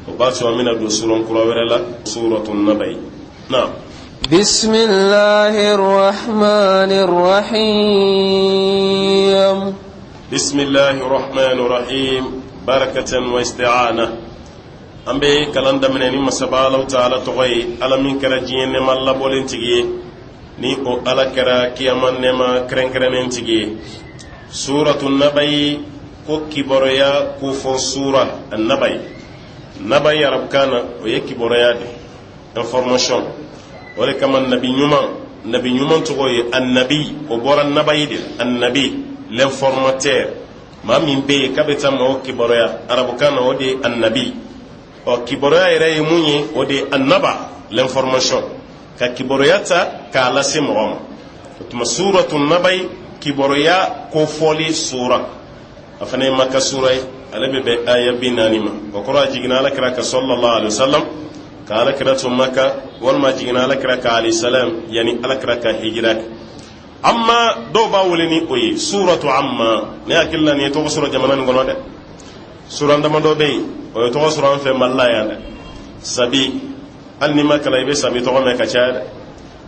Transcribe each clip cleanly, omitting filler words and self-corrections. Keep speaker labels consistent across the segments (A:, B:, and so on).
A: O b'a sɔrɔ an bɛna don suran kura wɛrɛ la, suratu nabayi na.
B: Bisimilahi rahmani rahim.
A: Bisimilahi rahmani rahim, barakatan wa isti'ana. An bɛ kalan daminɛ ni masaba Alahu taala tɔgɔ ye, Ala min kɛra diɲɛ nɛɛma labɔlen tigi ye, ni o Ala kɛra kiyama nɛɛma kɛrɛnkɛrɛnnen tigi ye. Suratu nabayi, ko kibaruya kofɔ sura nabayi. Nabayi arabukan na, o ye kibaruya de, information. O de kama nabi ɲuman, nabi ɲuman tɔgɔ ye annabi, o bɔra nabayi de la. Annabi, l'informateur, maa min bɛ yen k'a bɛ taa maaw kibaruya, arabukan na o de ye annabi. Ɔ, kibaruya yɛrɛ ye mun ye? O de ye annaba, l'information, ka kibaruya ta k'a lase mɔgɔ ma. O tuma suratu nabayi, kibaruya kofɔli sura, a fana ye maka sura ye. Ale bɛ bɛn aya 40 ma. O kɔrɔ, a jiginna Ala kira kan sallallahu alaihi wasallam ka Ala kira to Maka, walima a jiginna Ala kira kan alayhi salam yanni Ala kira ka hijira kɛ. Amma dɔw b'a wele ni o ye suratu amma. Ne hakili la nin ye tɔgɔ sɔrɔ jamana nin kɔnɔ dɛ. Suran damadɔ bɛ yen, o ye tɔgɔ sɔrɔ an fɛ Mali la yan dɛ. Sabi, hali n'i ma kalan, i bɛ sabi tɔgɔ mɛn ka caya dɛ.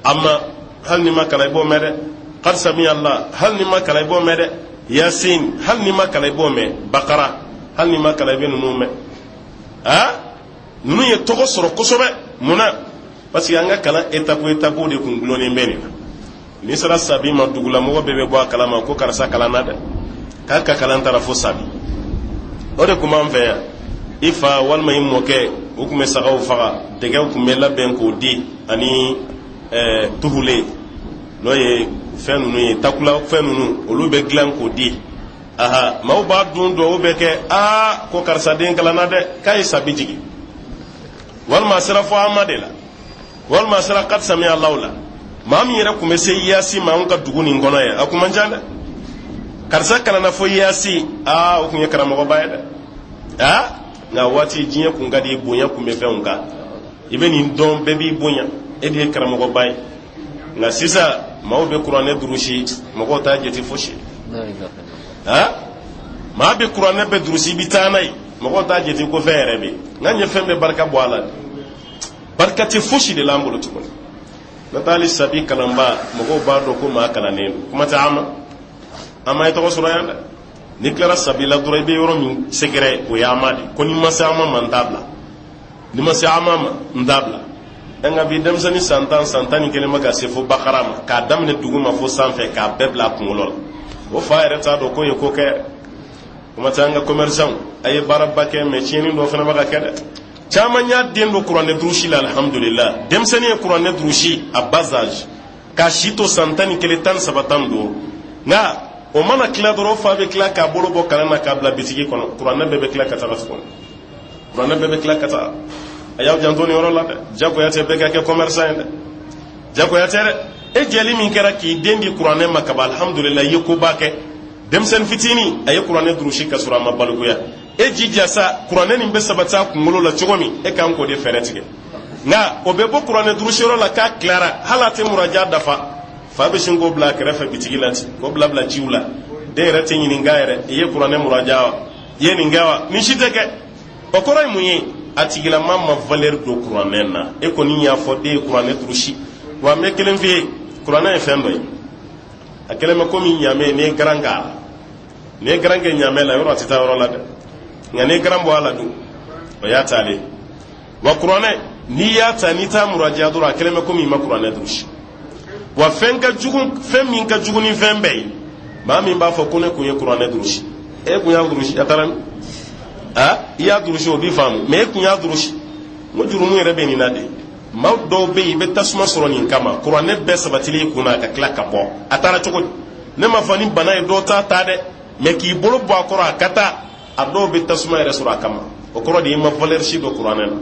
A: Amma, hali n'i ma kalan, i b'o mɛn dɛ. Qad sami Allah, hali n'i ma kalan, i b'o mɛn dɛ. Yasin, hali n'i ma kalan, i b'o mɛn. Bakara, hali n'i ma kalan, i bɛ ninnu mɛn. Aa, ninnu ye tɔgɔ sɔrɔ kosɛbɛ. Mun na? Parce que an ka kalan étape étape de kun gulonnen bɛ nin na. N'i sera sabi ma, dugulamɔgɔ bɛɛ bɛ bɔ a kalama ko karisa kalanna dɛ, k'a ka kalan taara fo sabi. O de tun b'an fɛ yan. I fa walima i mɔkɛ, u tun bɛ sagaw faga, dɛgɛw tun bɛ labɛn k'o di, ani tuhule, n'o ye fɛn ninnu ye, takula fɛn ninnu, olu bɛ dilan k'o di. Aha, maaw b'a dun, duwawu bɛ kɛ, aa, ko karisa den kalanna dɛ, k'a ye sabi jigin, walima a sera fo ama de la, walima a sera kad sami Alahu la. Maa min yɛrɛ tun bɛ se yaasi ma anw ka dugu nin kɔnɔ yan, a kun man ca dɛ. Karisa kalanna fo yaasi, aa, o tun ye karamɔgɔba ye dɛ. Aa, nka waati diɲɛ kun ka di, bonya kun bɛ fɛnw kan. I bɛ nin dɔn, bɛɛ b'i bonya, e de ye karamɔgɔba ye. Nka sisan maaw bɛ kuranɛ durusi, mɔgɔw t'a jate fosi. Aa, maa bɛ kuranɛ bɛɛ durusi, i bɛ taa n'a ye, mɔgɔw t'a jate ko fɛn yɛrɛ bɛ yen. Nka n ye fɛn bɛɛ barika bɔ a la, barika tɛ fosi de l'an bolo tuguni. N'o tɛ hali sabi kalanba, mɔgɔw b'a dɔn ko maa kalannen don. Kuma tɛ ama. Ama ye tɔgɔ sɔrɔ yan dɛ. N'i tilara sabi la dɔrɔn, i bɛ yɔrɔ min sɛgɛrɛ, o ye ama de. Ko ni ma se ama ma, n t'a bila. Ni ma se ama ma, n t'a bila. Nka bi denmisɛnnin san 10, san 11 bɛ ka se fo bakara ma, k'a daminɛ dugu ma fo sanfɛ, k'a bɛɛ bila a kunkolo la. O fa yɛrɛ t'a dɔn k'o ye ko kɛ. Kuma tɛ an ka commerçant, a ye baaraba kɛ, mais tiɲɛni dɔ fana bɛ ka kɛ dɛ. Caman y'a den don kuranɛ durusi la, alhamdulillah. Denmisɛnnin ye kuranɛ durusi à bas âge, k'a si to san 11, 13, 15. Nka o mana tila dɔrɔn, fa bɛ tila k'a bolo bɔ kalan na k'a bila bitigi kɔnɔ. Kuranɛ bɛɛ bɛ tila ka taga tuguni, kuranɛ bɛɛ bɛ tila ka taga. A y'aw janto nin yɔrɔ la dɛ. Jagoya tɛ bɛɛ ka kɛ commerçant ye dɛ, jagoya tɛ dɛ. E jɛli min kɛra k'i den di kuranɛ ma kaban, alhamdulillah, i ye koba kɛ. Denmisɛnnin fitinin, a ye kuranɛ durusi ka sɔrɔ a ma balikuya. E jija sa, kuranɛ nin bɛ sabati a kunkolo la cogo min, e kan k'o de fɛɛrɛ tigɛ. Nka o bɛ bɔ kuranɛ durusiyɔrɔ la k'a tilara, hali a tɛ muraja dafa, fa bɛ sin k'o bila a kɛrɛfɛ bitigi la ten, k'o bila bila jiw la. Den yɛrɛ tɛ ɲininka yɛrɛ, i ye kuranɛ muraja wa, i ye nin kɛ wa? Nin si tɛ kɛ. O kɔrɔ ye mun ye? A tigilama ma valeur don kuranɛ na. E kɔni y'a fɔ den ye kuranɛ durusi. Wa n bɛ kelen f'i ye, kuranɛ ye fɛn dɔ ye, a kɛlen bɛ komi ɲamɛ. N'i ye garan k'a la, n'i ye garan kɛ ɲamɛ la, yɔrɔ a tɛ taa yɔrɔ la dɛ. Nka n'i ye garan bɔ a la dun, o y'a taalen. Wa kuranɛ, n'i y'a ta, n'i t'a murajiya dɔrɔn, a kɛlen bɛ komi i ma kuranɛ durusi. Wa fɛn ka jugu, fɛn min ka jugu ni fɛn bɛɛ ye, maa min b'a fɔ ko ne kun ye kuranɛ durusi. E kun y'a durusi, a taara min? A i y'a durusi, o b'i faamu, mais e kun y'a durusi. N ko jurumu yɛrɛ bɛ nin na de. Maa dɔw bɛ yen, i bɛ tasuma sɔrɔ nin kama. Kuranɛ bɛɛ sabatili i kun na, ka tila ka bɔ, a taara cogo di? Ne ma fɔ ni bana ye dɔw t'a ta dɛ, mais k'i bolo bɔ a kɔrɔ a ka taa, a dɔw bɛ tasuma yɛrɛ sɔrɔ a kama. O kɔrɔ de ye i ma valeur si don kuranɛ na.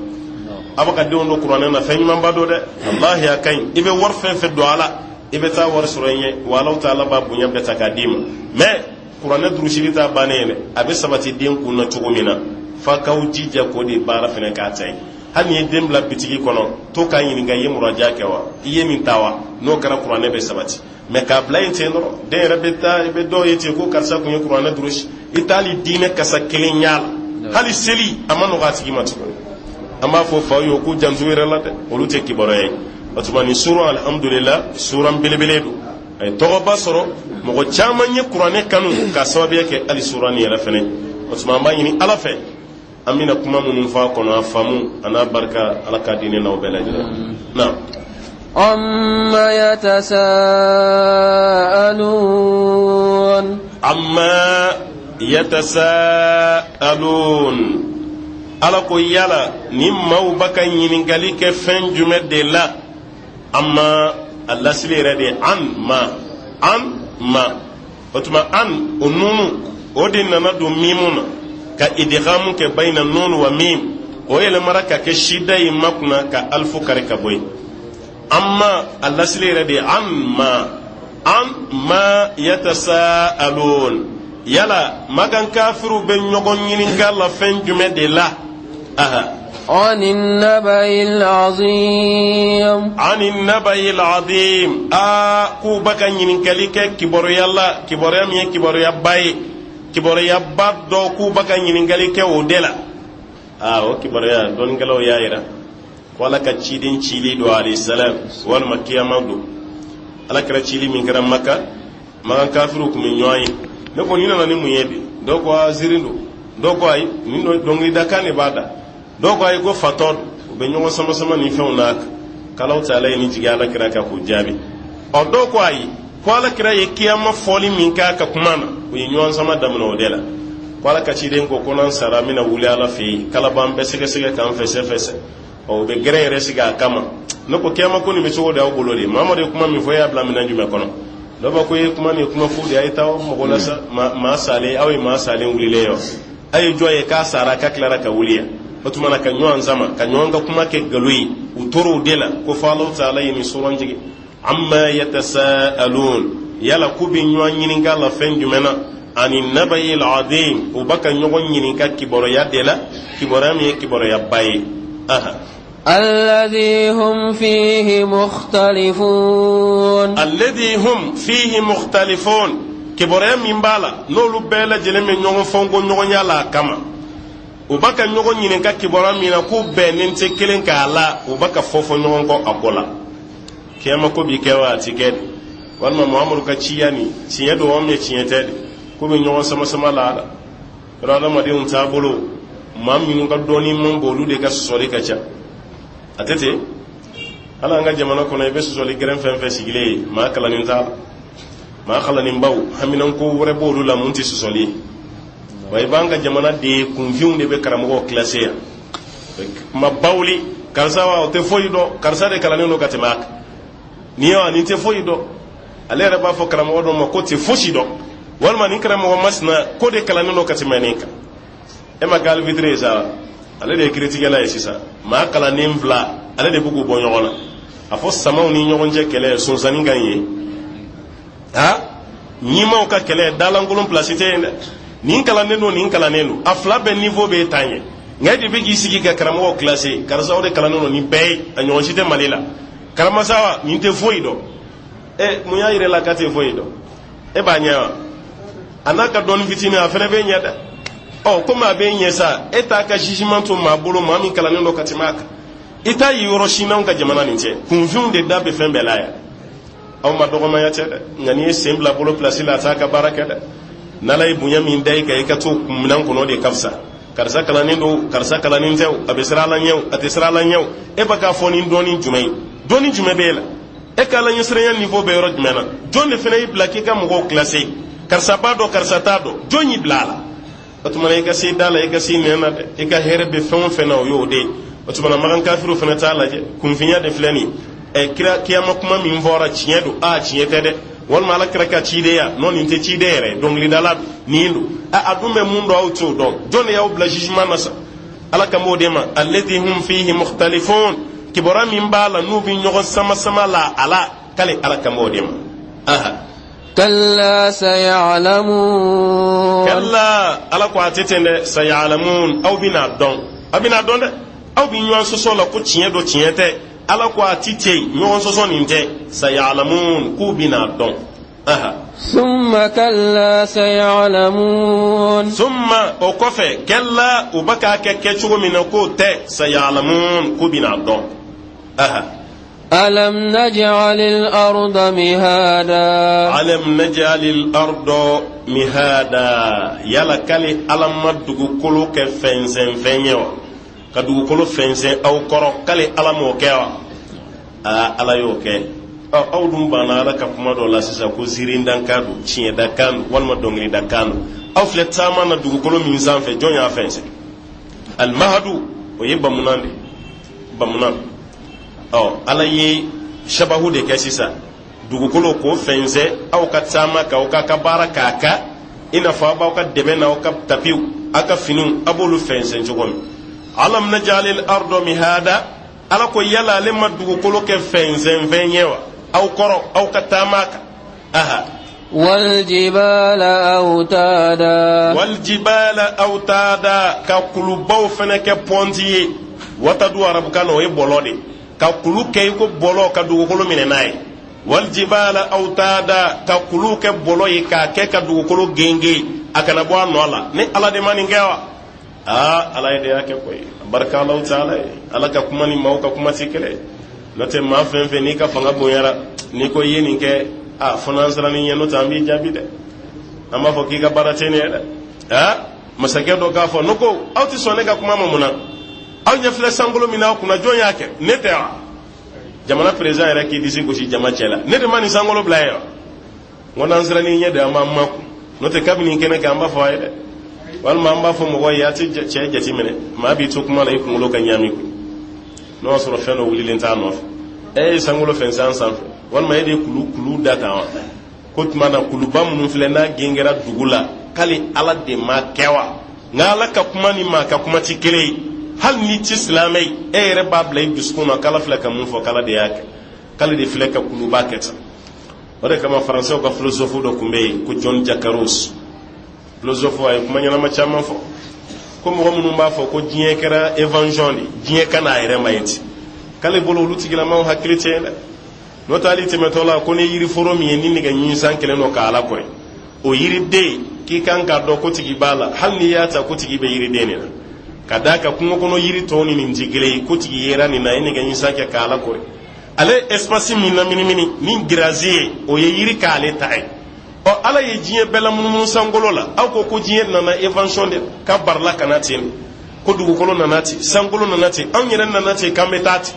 A: A bɛ ka denw don kuranɛ na, fɛn ɲumanba don dɛ, walahi a ka ɲi. I bɛ wari fɛn fɛn don a la, i bɛ taa wari sɔrɔ i ɲɛ, wa Alahu taala b'a bonya bɛɛ ta k'a d'i ma. Mais kuranɛ durusili t'a bannen ye dɛ. A bɛ sabati den kun na cogo min na, f'a k'aw jija k'o de baara fana k'a ta ye. Hali n'i ye den bila bitigi kɔnɔ, to k'a ɲininka, i ye muraja kɛ wa, i ye nin ta wa? N'o kɛra, kuranɛ bɛ sabati. Mais k'a bila yen ten dɔrɔn, den yɛrɛ bɛ taa, i bɛ dɔw ye ten ko karisa kun ye kuranɛ durusi, i t'hali diinɛ kasa kelen y'a la, hali seli a ma nɔgɔ a tigi ma tuguni. An b'a fɔ faw ye k'u janto u yɛrɛ la dɛ, olu tɛ kibaruya ye. O tuma nin suran, alhamdulillah, suran belebele don, a ye tɔgɔba sɔrɔ, mɔgɔ caman ye kuranɛ kanu k'a sababuya kɛ hali suran nin yɛrɛ fɛnɛ. O tuma an b'a ɲini Ala fɛ, an bɛna kuma minnu fɔ a kɔnɔ, a faamu a n'a barika, Ala k'a di ne n'aw bɛɛ lajɛlen na.
B: Amma yatasaalun.
A: Amma yatasaalun, Ala ko yala ni maaw bɛ ka ɲininkali kɛ fɛn jumɛn de la? Amma, a lasili yɛrɛ de an ma, an ma. O tuma an, o nunu o de nana don mimu na ka idigamu kɛ bayina nunu wa mim, o yɛlɛmara ka kɛ sida ye ma kunna ka alifu kari ka bɔ yen. Amma, a lasili yɛrɛ de an ma, an ma yatasaalun, yala makan kafiriw bɛ ɲɔgɔn ɲininka la fɛn jumɛn de la? Aha.
B: عن النبأ العظيم.
A: عن النبأ العظيم. Aa, k'u bɛ ka ɲininkali kɛ kibaruya la, kibaruya min ye kibaruyaba ye, kibaruyaba dɔ, k'u bɛ ka ɲininkali kɛ o de la. Aa, o kibaruya, dɔnnikɛlaw y'a yira ko Ala ka ciden cili don, alayhi salam, walima kiyama don. Ala kɛra cili min kɛra Maka, Makan kafiriw tun bɛ ɲɔgɔn ye. Ne ko nin nana ni mun ye bi? Dɔw ko a ziiri don, dɔw ko ayi, nin dɔnkilidakan de b'a da, dɔw ko ayi, ko fatɔ don. U bɛ ɲɔgɔn sama sama ni fɛnw n'a kan k'Alahu taala ye nin jigin Ala kira kan k'o jaabi. Ɔ, dɔw ko ayi, ko Ala kira ye kiyama fɔli min k'a ka kuma na, u ye ɲɔgɔn sama daminɛ o de la, ko Ala ka ciden ko ko n'an sara, an bɛna wuli Ala fɛ yen, k'Ala b'an bɛɛ sɛgɛsɛgɛ k'an fɛsɛfɛsɛ. Ɔ, u bɛ gɛrɛn yɛrɛ sigi a kama. Ne ko kiyama ko nin bɛ cogo di aw bolo de? Mamadu ye kuma min fɔ, e y'a bila minɛn jumɛn kɔnɔ? Dɔw b'a ko e ye kuma nin ye kuma fu de ye, a ye taa mɔgɔ la sa, maa salen, aw ye maa salen wulilen ye wa? A ye jɔn ye k'a sara k'a tilara ka wuli yan? O tuma na ka ɲɔgɔn sama ka ɲɔgɔn ka kuma kɛ nkalon ye, u tora o de la ko fo Alahu taala ye nin suran jigin. Amma yatasaalun, yala k'u bɛ ɲɔgɔn ɲininka la fɛn jumɛn na? Ani nabayil azim, u bɛ ka ɲɔgɔn ɲininka kibaruya de la, kibaruya min ye kibaruyaba ye. Aha.
B: الذي هم فيه مختلفون.
A: الذي هم فيه مختلفون, kibaruya min b'a la n'olu bɛɛ lajɛlen bɛ ɲɔgɔn fɔnko ɲɔgɔnya la a kama. U b'a ka ɲɔgɔn ɲininka kibaruya min na k'u bɛnnen tɛ kelen k'a la, u b'a ka fɔ fɔ ɲɔgɔn kɔ a ko la. Kiyama ko bi kɛ wa, a ti kɛ de? Walima Muhamadu ka ciya nin, tiɲɛ don wa, tiɲɛ tɛ de? K'u bɛ ɲɔgɔn sama sama la a la. Yɔrɔ adamadenw taabolo, maa minnu ka dɔnni man bon, olu de ka sɔsɔli ka ca. A tɛ ten? Hali an ka jamana kɔnɔ, i bɛ sɔsɔli gɛrɛn fɛn fɛn sigilen ye, maa kalannen t'a la. Maa kalannenbaw, haminanko wɛrɛ b'olu la mun tɛ sɔsɔli ye. Wa i b'an ka jamana de ye, kunfinw de bɛ karamɔgɔw kilase yan. Kuma bawuli, karisa wa, o tɛ foyi dɔn, karisa de kalannen don ka tɛmɛ a kan, nin ye wa, nin tɛ foyi dɔn. Ale yɛrɛ b'a fɔ karamɔgɔ dɔ ma ko tɛ fosi dɔn, walima nin karamɔgɔ masina ko de kalannen don ka tɛmɛ nin kan. E ma kɛ arbitre ye sa, ale de ye kiritigɛla ye sisan. Maa kalannen fila, ale de bɛ k'u bɔ ɲɔgɔn na. A fɔ samaw ni ɲɔgɔn cɛ kɛlɛ, sonsannin kan ye ha, ɲimaw ka kɛlɛ, dalankolon pilasi tɛ yen dɛ. Nin kalannen don, nin kalannen don, a fila bɛɛ niveau bɛ tan ye. Nka e de bɛ k'i sigi ka karamɔgɔw kilase, karisa o de kalannen don nin bɛɛ ye, a ɲɔgɔn si tɛ Mali la, karamasa wa, nin tɛ foyi dɔn. Ɛ, mun y'a yira la k'a tɛ foyi dɔn? E b'a ɲɛ wa? A n'a ka dɔnni fitinin, a fana bɛ ɲɛ dɛ. Ɔ, komi a bɛ ɲɛ sa, e t'a ka jugement to maa bolo, maa min kalannen don ka tɛmɛ a kan. I t'a ye yɔrɔ si n'anw ka jamana nin cɛ, kunfinw de da bɛ fɛn bɛɛ la yan. Aw ma dɔgɔmaya tɛ dɛ, nka n'i ye sen bila bolo pilasi la, a t'a ka baara kɛ dɛ. N'Ala ye bonya min da i kan, i ka t'o minɛn kɔnɔ, o de ka fisa. Karisa kalannen don, karisa kalannen tɛ o, a bɛ siran Ala ɲɛ o, a tɛ siran Ala ɲɛ o, e bɛ k'a fɔ ni dɔnni jumɛn ye? Dɔnni jumɛn bɛ e la? E ka Ala ɲɛsiranya niveau bɛ yɔrɔ jumɛn na? Jɔn de fana y'i bila k'i ka mɔgɔw kilase, karisa b'a dɔn, karisa t'a dɔn? Jɔn y'i bila a la? O tuma na i ka se da la, i ka se nɛn na dɛ. I ka hɛrɛ bɛ fɛn o fɛn na, o y'o de ye. O tuma na makan kafiriw fana t'a lajɛ, kunfinya de filɛ nin ye. Ɛ, kira kiyama kuma min fɔra, tiɲɛ don a, tiɲɛ tɛ dɛ? Walima Ala kira ka cidenya nɔ, nin tɛ ciden yɛrɛ, dɔnkilidala nin don. A dun bɛ mun dɔn, aw t'o dɔn. Jɔn de y'aw bila jugement na sa? Ala kan b'o de ma, alladhi hum fihi mukhtalifun, kibaruya min b'a la n'u bɛ ɲɔgɔn sama sama la a la, k'ale Ala kan b'o de ma. Aha.
B: كلا سيعلمون.
A: Kalla, Ala ko a tɛ ten dɛ. Sayalamun, aw bɛna dɔn, aw bɛna dɔn dɛ. Aw bɛ ɲɔgɔn sɔsɔ la ko tiɲɛ don, tiɲɛ tɛ. Ala ko a ti ten, ɲɔgɔn sɔsɔ nin tɛ. Sayalamun, k'u bɛna dɔn. Aha.
B: ثم كلا سيعلمون
A: ثم o kɔfɛ كلا u bɛ k'a kɛ kɛcogo min na k'o tɛ سيعلمون k'u bɛna dɔn aha.
B: ألم نجعل الأرض مهادا
A: ألم نجعل الأرض مهادا yala k'ale ala ma dugukolo kɛ fɛnsɛnfɛn ye wa ka dugukolo fɛnsɛn aw kɔrɔ k'ale ala m'o kɛ wa aa ala y'o kɛ ɔ aw dun banna ala ka kuma dɔ la sisan ko ziirindakan don tiɲɛdakan don walima dɔnkilidakan don aw filɛ taama na dugukolo min sanfɛ jɔn y'a fɛnsɛn المهد o ye bamunan de bamunan ɔ ala ye sababu de kɛ sisan dugukolo k'o fɛnsɛn aw ka taama kan aw k'a ka baara k'a kan i n'a fɔ aw b'aw ka dɛbɛn n'aw ka tapiw aw ka finiw aw b'olu fɛnsɛn cogo min ألم نجعل الأرض مهادا ala ko yala ale ma dugukolo kɛ fɛnsɛnfɛn ye wa aw kɔrɔ aw ka taama kan aha.
B: والجبال أوتادا
A: والجبال أوتادا ka kulubaw fɛnɛ kɛ pɔnti ye وتد arabukan na o ye bɔlɔ de ka kulu kɛ i ko bɔlɔ ka dugukolo minɛ n'a ye والجبال أوتادا ka kulu kɛ bɔlɔ ye k'a kɛ ka dugukolo genge a kana bɔ a nɔ la ni ala de ma nin kɛ wa aa ala ye de y'a kɛ koyi barika Alahu taala ye ala ka kuma ni maaw ka kuma tɛ kelen n'o tɛ maa fɛn fɛn n'i ka fanga bonyara n'i ko i ye nin kɛ a fo n'an siranna i ɲɛ n'o tɛ an b'i jaabi dɛ an b'a fɔ k'i ka baara tɛ nin ye dɛ aa masakɛ dɔ k'a fɔ ne ko aw tɛ sɔn ne ka kuma ma mun na aw ɲɛ filɛ sankolo min na aw kunna jɔn y'a kɛ ne tɛ wa jamana président yɛrɛ k'i disi gosi jama cɛ la ne de ma nin sankolo bila ye wa n ko n'an siranna i ɲɛ de an b'an makun n'o tɛ kabini kɛnɛ kan an b'a fɔ a ye dɛ walima an b'a fɔ mɔgɔ ye a tɛ cɛ jate minɛ maa b'i to kuma la i kunkolo ka ɲaami koyi n'o y'a sɔrɔ fɛn dɔ wulilen t'a nɔfɛ e ye sankolo fɛn san sanfɛ walima e de ye kulu kulu da tan wa ko tuma na kuluba minnu filɛ n'a gengera dugu la k'ale ala de ma kɛ wa nka ala ka kuma ni maa ka kuma ti kelen ye hali n'i ti silamɛ ye e yɛrɛ b'a bila i dusukun na k'ala filɛ ka mun fɔ k'ala de y'a kɛ k'ale de filɛ ka kuluba kɛ tan o de kama faransɛw ka philosophe dɔ tun bɛ yen ko Jean Jacques Rousseau philosophe a ye kuma ɲɛnama caman fɔ ko mɔgɔ minnu b'a fɔ ko diɲɛ kɛra invention de diɲɛ ka n'a yɛrɛ ma ye ten k'ale bolo olu tigilamaw hakili tɛ yen dɛ n'o tɛ hali tɛmɛtɔ la ko ni yiriforo min ye ni nɛgɛ ɲinsan kɛlen don k'a lakɔrɛ o yiriden k'i kan k'a dɔn ko tigi b'a la hali n'i y'a ta ko tigi bɛ yiriden de la ka d'a kan kungo kɔnɔ yiri tɔw ni nin tɛ kelen ye ko tigi yera nin na a ye nɛgɛ ɲinsan kɛ k'a lakɔrɛ ale espace min na minimini ni girazi ye o ye yiri k'ale ta ye ɔ ala ye diɲɛ bɛɛ lamunumunu sankolo la aw ko ko diɲɛ nana invention de ka barila ka na ten ko dugukolo nana ten sankolo nana ten anw yɛrɛ nana ten k'an bɛ taa ten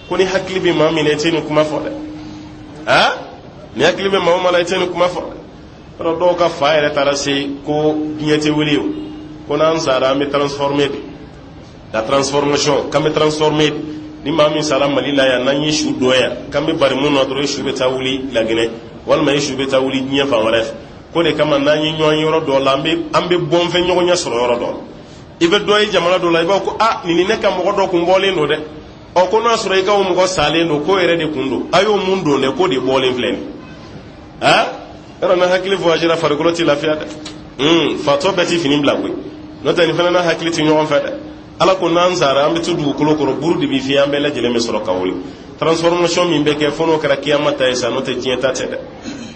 A: ko ni hakili bɛ maa min na i tɛ nin kuma fɔ dɛ aa ni hakili bɛ maa o maa la i tɛ nin kuma fɔ dɛ yɔrɔ dɔw ka fa yɛrɛ taara se ko diɲɛ tɛ wuli o ko n'an sara an bɛ transformer de la transformation k'an bɛ transformer ni maa min sara mali la yan n'an ye su dɔn yan k'an bɛ bari mun na dɔrɔn i su bɛ taa wuli laginɛ walima i su bɛ taa wuli diɲɛ fan wɛrɛ fɛ k'o de kama n'an ye ɲɔgɔn yɔrɔ dɔ la an bɛ an bɛ bɔnfɛn ɲɔgɔn ɲɛ sɔrɔ yɔrɔ dɔ la i bɛ dɔ ye jamana dɔ la i b'a fɔ ko aa nin ni ne ka mɔgɔ dɔ kun bɔlen don dɛ ɔ ko n'a sɔrɔ i ka o mɔgɔ salen don k'o yɛrɛ de kun don a y'o mun don dɛ k'o de bɔlen filɛ nin ye yɔrɔ n'a hakili voyagera farikolo tɛ lafiya dɛ fatɔ bɛɛ ti fini bila koyi n'o tɛ nin fana n'a hakili tɛ ɲɔgɔn fɛ dɛ ala ko n'an sara an bɛ to dugukolo kɔrɔ buru de bɛ fiyɛ an bɛɛ lajɛlen bɛ sɔrɔ ka wuli transformation min bɛ kɛ fo n'o kɛra kiyama ta ye sa n'o tɛ diɲɛ ta tɛ dɛ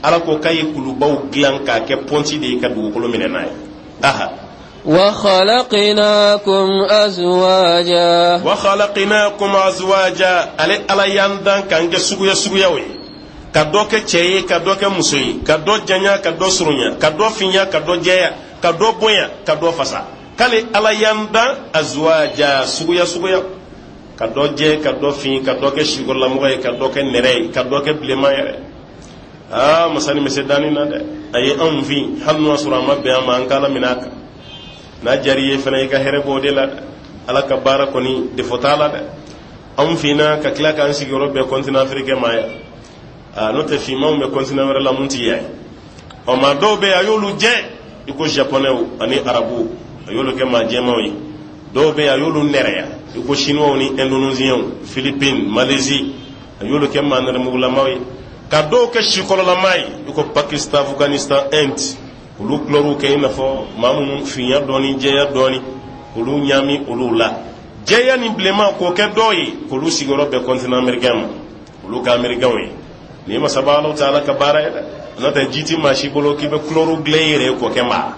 A: ala ko k'a ye kulubaw dilan k'a kɛ pɔnti de ye ka dugukolo minɛ n'a ye aha.
B: وخلقناكم أزواجا
A: وخلقناكم أزواجا ale ala y'an dan k'an kɛ suguya suguyaw ye ka dɔ kɛ cɛ ye ka dɔ kɛ muso ye ka dɔ janya ka dɔ surunya ka dɔ finya ka dɔ jɛya ka dɔ bonya ka dɔ fasa k'ale ala y'an dan أزواجا suguya suguya ka dɔ jɛ ka dɔ fin ka dɔ kɛ sikɔrɔlamɔgɔ ye ka dɔ kɛ nɛrɛ ye ka dɔ kɛ bilenman yɛrɛ aa masa nin bɛ se danni na dɛ a ye anw fin hali n'o y'a sɔrɔ a ma bɛn an ma an k'ala minɛ a kan n'a diyara i ye fana i ka hɛrɛ b'o de la dɛ ala ka baara kɔni défaut t'a la dɛ anw finna ka tila k'an sigiyɔrɔ bɛn continent africain ma yan aa n'o tɛ finmanw bɛ continent wɛrɛ la mun ti yan ye ɔ maa dɔw bɛ yen a y'olu jɛ i ko japonɛw ani arabuw a y'olu kɛ maa jɛmanw ye dɔw bɛ yen a y'olu nɛrɛya i ko chinois ni indonesiens philippines malaisie a y'olu kɛ maa nɛrɛmugulamaw ye ka dɔw kɛ sikɔlɔlama ye i ko pakistan afghanistan inde olu couleur kɛ i n'a fɔ maa minnu finya dɔɔni jɛya dɔɔni olu ɲaami olu la jɛya ni bilenman k'o kɛ dɔw ye k'olu sigiyɔrɔ bɛn continent américain ma olu ka américain ye nin ye masaba Alahu taala ka baara ye dɛ. N'o tɛ, ji ti maa si bolo k'i bɛ kulɔru dilan i yɛrɛ ye k'o kɛ maa,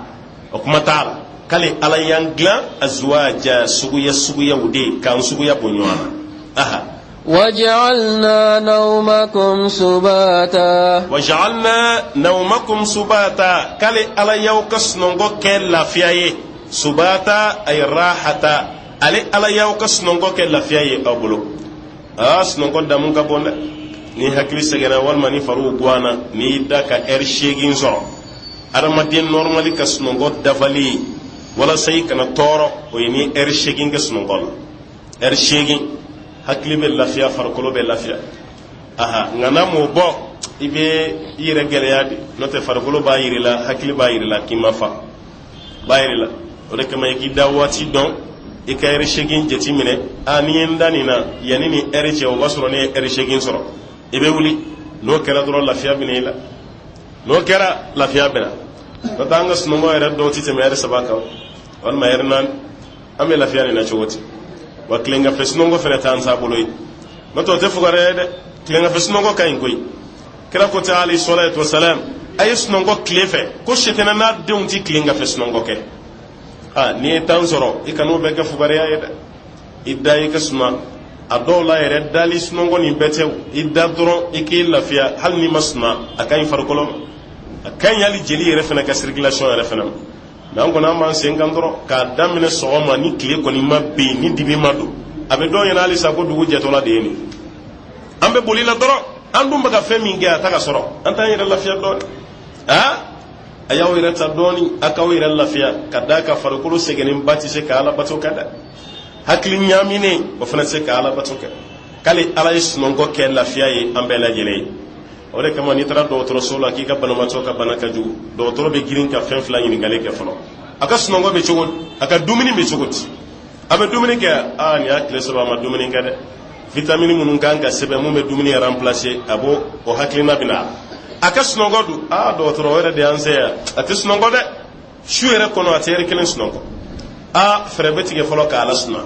A: o kuma t'a la. K'ale Ala y'an dilan azuwaja, suguya suguyaw de ye, k'an suguya bɔ ɲɔgɔn na. Aha.
B: وجعلنا نومكم سباتا.
A: Waja'alna nawmakum subata, k'ale Ala y'aw ka sunɔgɔ kɛ lafiya ye. Subata ay rahata, ale Ala y'aw ka sunɔgɔ kɛ lafiya ye aw bolo. Aa, sunɔgɔ damu ka bon dɛ. Ni hakili sɛgɛnna walima ni fariw guwanna, n'i y'i da ka ɛri 8 sɔrɔ, adamaden normali ka sunɔgɔ dafali ye walasa i kana tɔɔrɔ, o ye ni ɛri 8 kɛ sunɔgɔ la. Ɛri 8, hakili bɛ lafiya, farikolo bɛ lafiya. Aha, nka n'a m'o bɔ, i bɛ i yɛrɛ gɛlɛya de. N'o tɛ, farikolo b'a yir'i la, hakili b'a yir'i la k'i ma fa, b'a yir'i la. O de kama i k'i da waati dɔn, i ka ɛri 8 jateminɛ. A ni ye n da nin na, yanni ni ɛri cɛ, o b'a sɔrɔ ne ye ɛri 8 sɔrɔ, i bɛ wuli. N'o kɛra dɔrɔn, lafiya bɛ na i la. N'o kɛra, lafiya bɛ na. N'o tɛ, an ka sunɔgɔ yɛrɛ dɔw tɛ tɛmɛ ɛri 3 kan walima ɛri 4. An bɛ lafiya nin na cogo di? Wa tileganfɛ sunɔgɔ fana t'an taabolo ye. N'o tɛ, o tɛ fugariya ye dɛ. Tileganfɛ sunɔgɔ ka ɲi koyi. Kira ko tɛ, alayhi salatu wasalam, a ye sunɔgɔ tile fɛ, ko sɛtɛnɛ n'a denw ti tileganfɛ sunɔgɔ kɛ. Ha, n'i ye temps sɔrɔ, i kan'o bɛɛ kɛ fugariya ye dɛ. I da, i ka suma. A dɔw la yɛrɛ, dali sunɔgɔ nin bɛɛ tɛ. I da dɔrɔn, i k'i lafiya, hali n'i ma suma, a ka ɲi farikolo ma, a ka ɲi hali jeli yɛrɛ fana ka circulation yɛrɛ fana ma. Mɛ an kɔni, an b'an sen kan dɔrɔn k'a daminɛ sɔgɔma. Ni tile kɔni ma bin, ni dibi ma don, a bɛ dɔw ɲɛna halisa ko dugu jɛtɔla de ye nin. An bɛ boli la dɔrɔn. An dun bɛ ka fɛn min kɛ, a ta ka sɔrɔ an t'an yɛrɛ lafiya dɔɔni. Aa, a y'aw yɛrɛ ta dɔɔni, a k'aw yɛrɛ lafiya, ka d'a kan farikolo sɛgɛnnenba tɛ se ka Ala bato kɛ dɛ. Hakili ɲaaminen, o fana tɛ se ka Ala bato kɛ. K'ale Ala ye sunɔgɔ kɛ lafiya ye an bɛɛ lajɛlen ye. O de kama n'i taara dɔgɔtɔrɔso la k'i ka banabaatɔ ka bana ka jugu, dɔgɔtɔrɔ bɛ girin ka fɛn fila ɲininkali kɛ fɔlɔ: a ka sunɔgɔ bɛ cogo di? A ka dumuni bɛ cogo di? A bɛ dumuni kɛ? Aa, nin y'a tile 3, a ma dumuni kɛ dɛ. Vitamini minnu kan ka sɛbɛn, mun bɛ dumuni remplacer, a b'o o hakilina bɛ na. A ka sunɔgɔ dun? Aa, dɔgɔtɔrɔ, o yɛrɛ de y'an se yan, a tɛ sunɔgɔ dɛ. Su yɛrɛ kɔnɔ, a tɛ ɛri kelen sunɔgɔ. Aa, fɛɛrɛ bɛ tigɛ fɔlɔ k'a lasuna.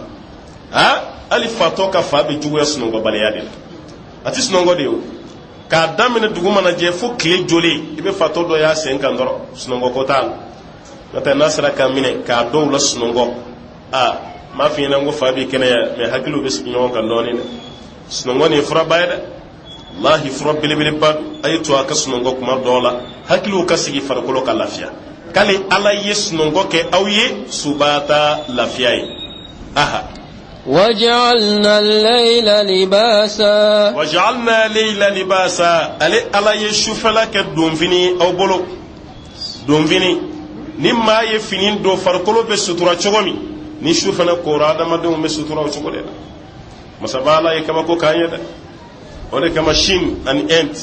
A: Aa, hali fatɔ ka fa bɛ juguya sunɔgɔbaliya de la. A tɛ sunɔgɔ de ye o. K'a daminɛ dugu mana jɛ fo tile jɔlen, i bɛ fatɔ dɔ y'a sen kan dɔrɔn, sunɔgɔ ko t'a la. N'o tɛ, n'a sera k'a minɛ k'a dɔw la sunɔgɔ, aa, n b'a f'i ɲɛna ko fa b'i kɛnɛya, mɛ hakiliw bɛ sigi ɲɔgɔn kan dɔɔnin dɛ. Sunɔgɔ nin ye furaba ye dɛ, walahi, fura belebeleba don. A ye to a ka sunɔgɔ kuma dɔw la, hakiliw ka sigi, farikolo ka lafiya. K'ale Ala ye sunɔgɔ kɛ aw ye subata, lafiya ye. Aha.
B: وجعلنا الليل لباسا.
A: Waja'alna layla libasa, ale Ala ye sufɛla kɛ donfini aw bolo. Donfini, ni maa ye fini don, farikolo bɛ sutura cogo min, ni su fana kora, adamadenw bɛ sutura o cogo de la. Masaba Ala ye kabako k'an ye dɛ. O de kama Chine ani Inde,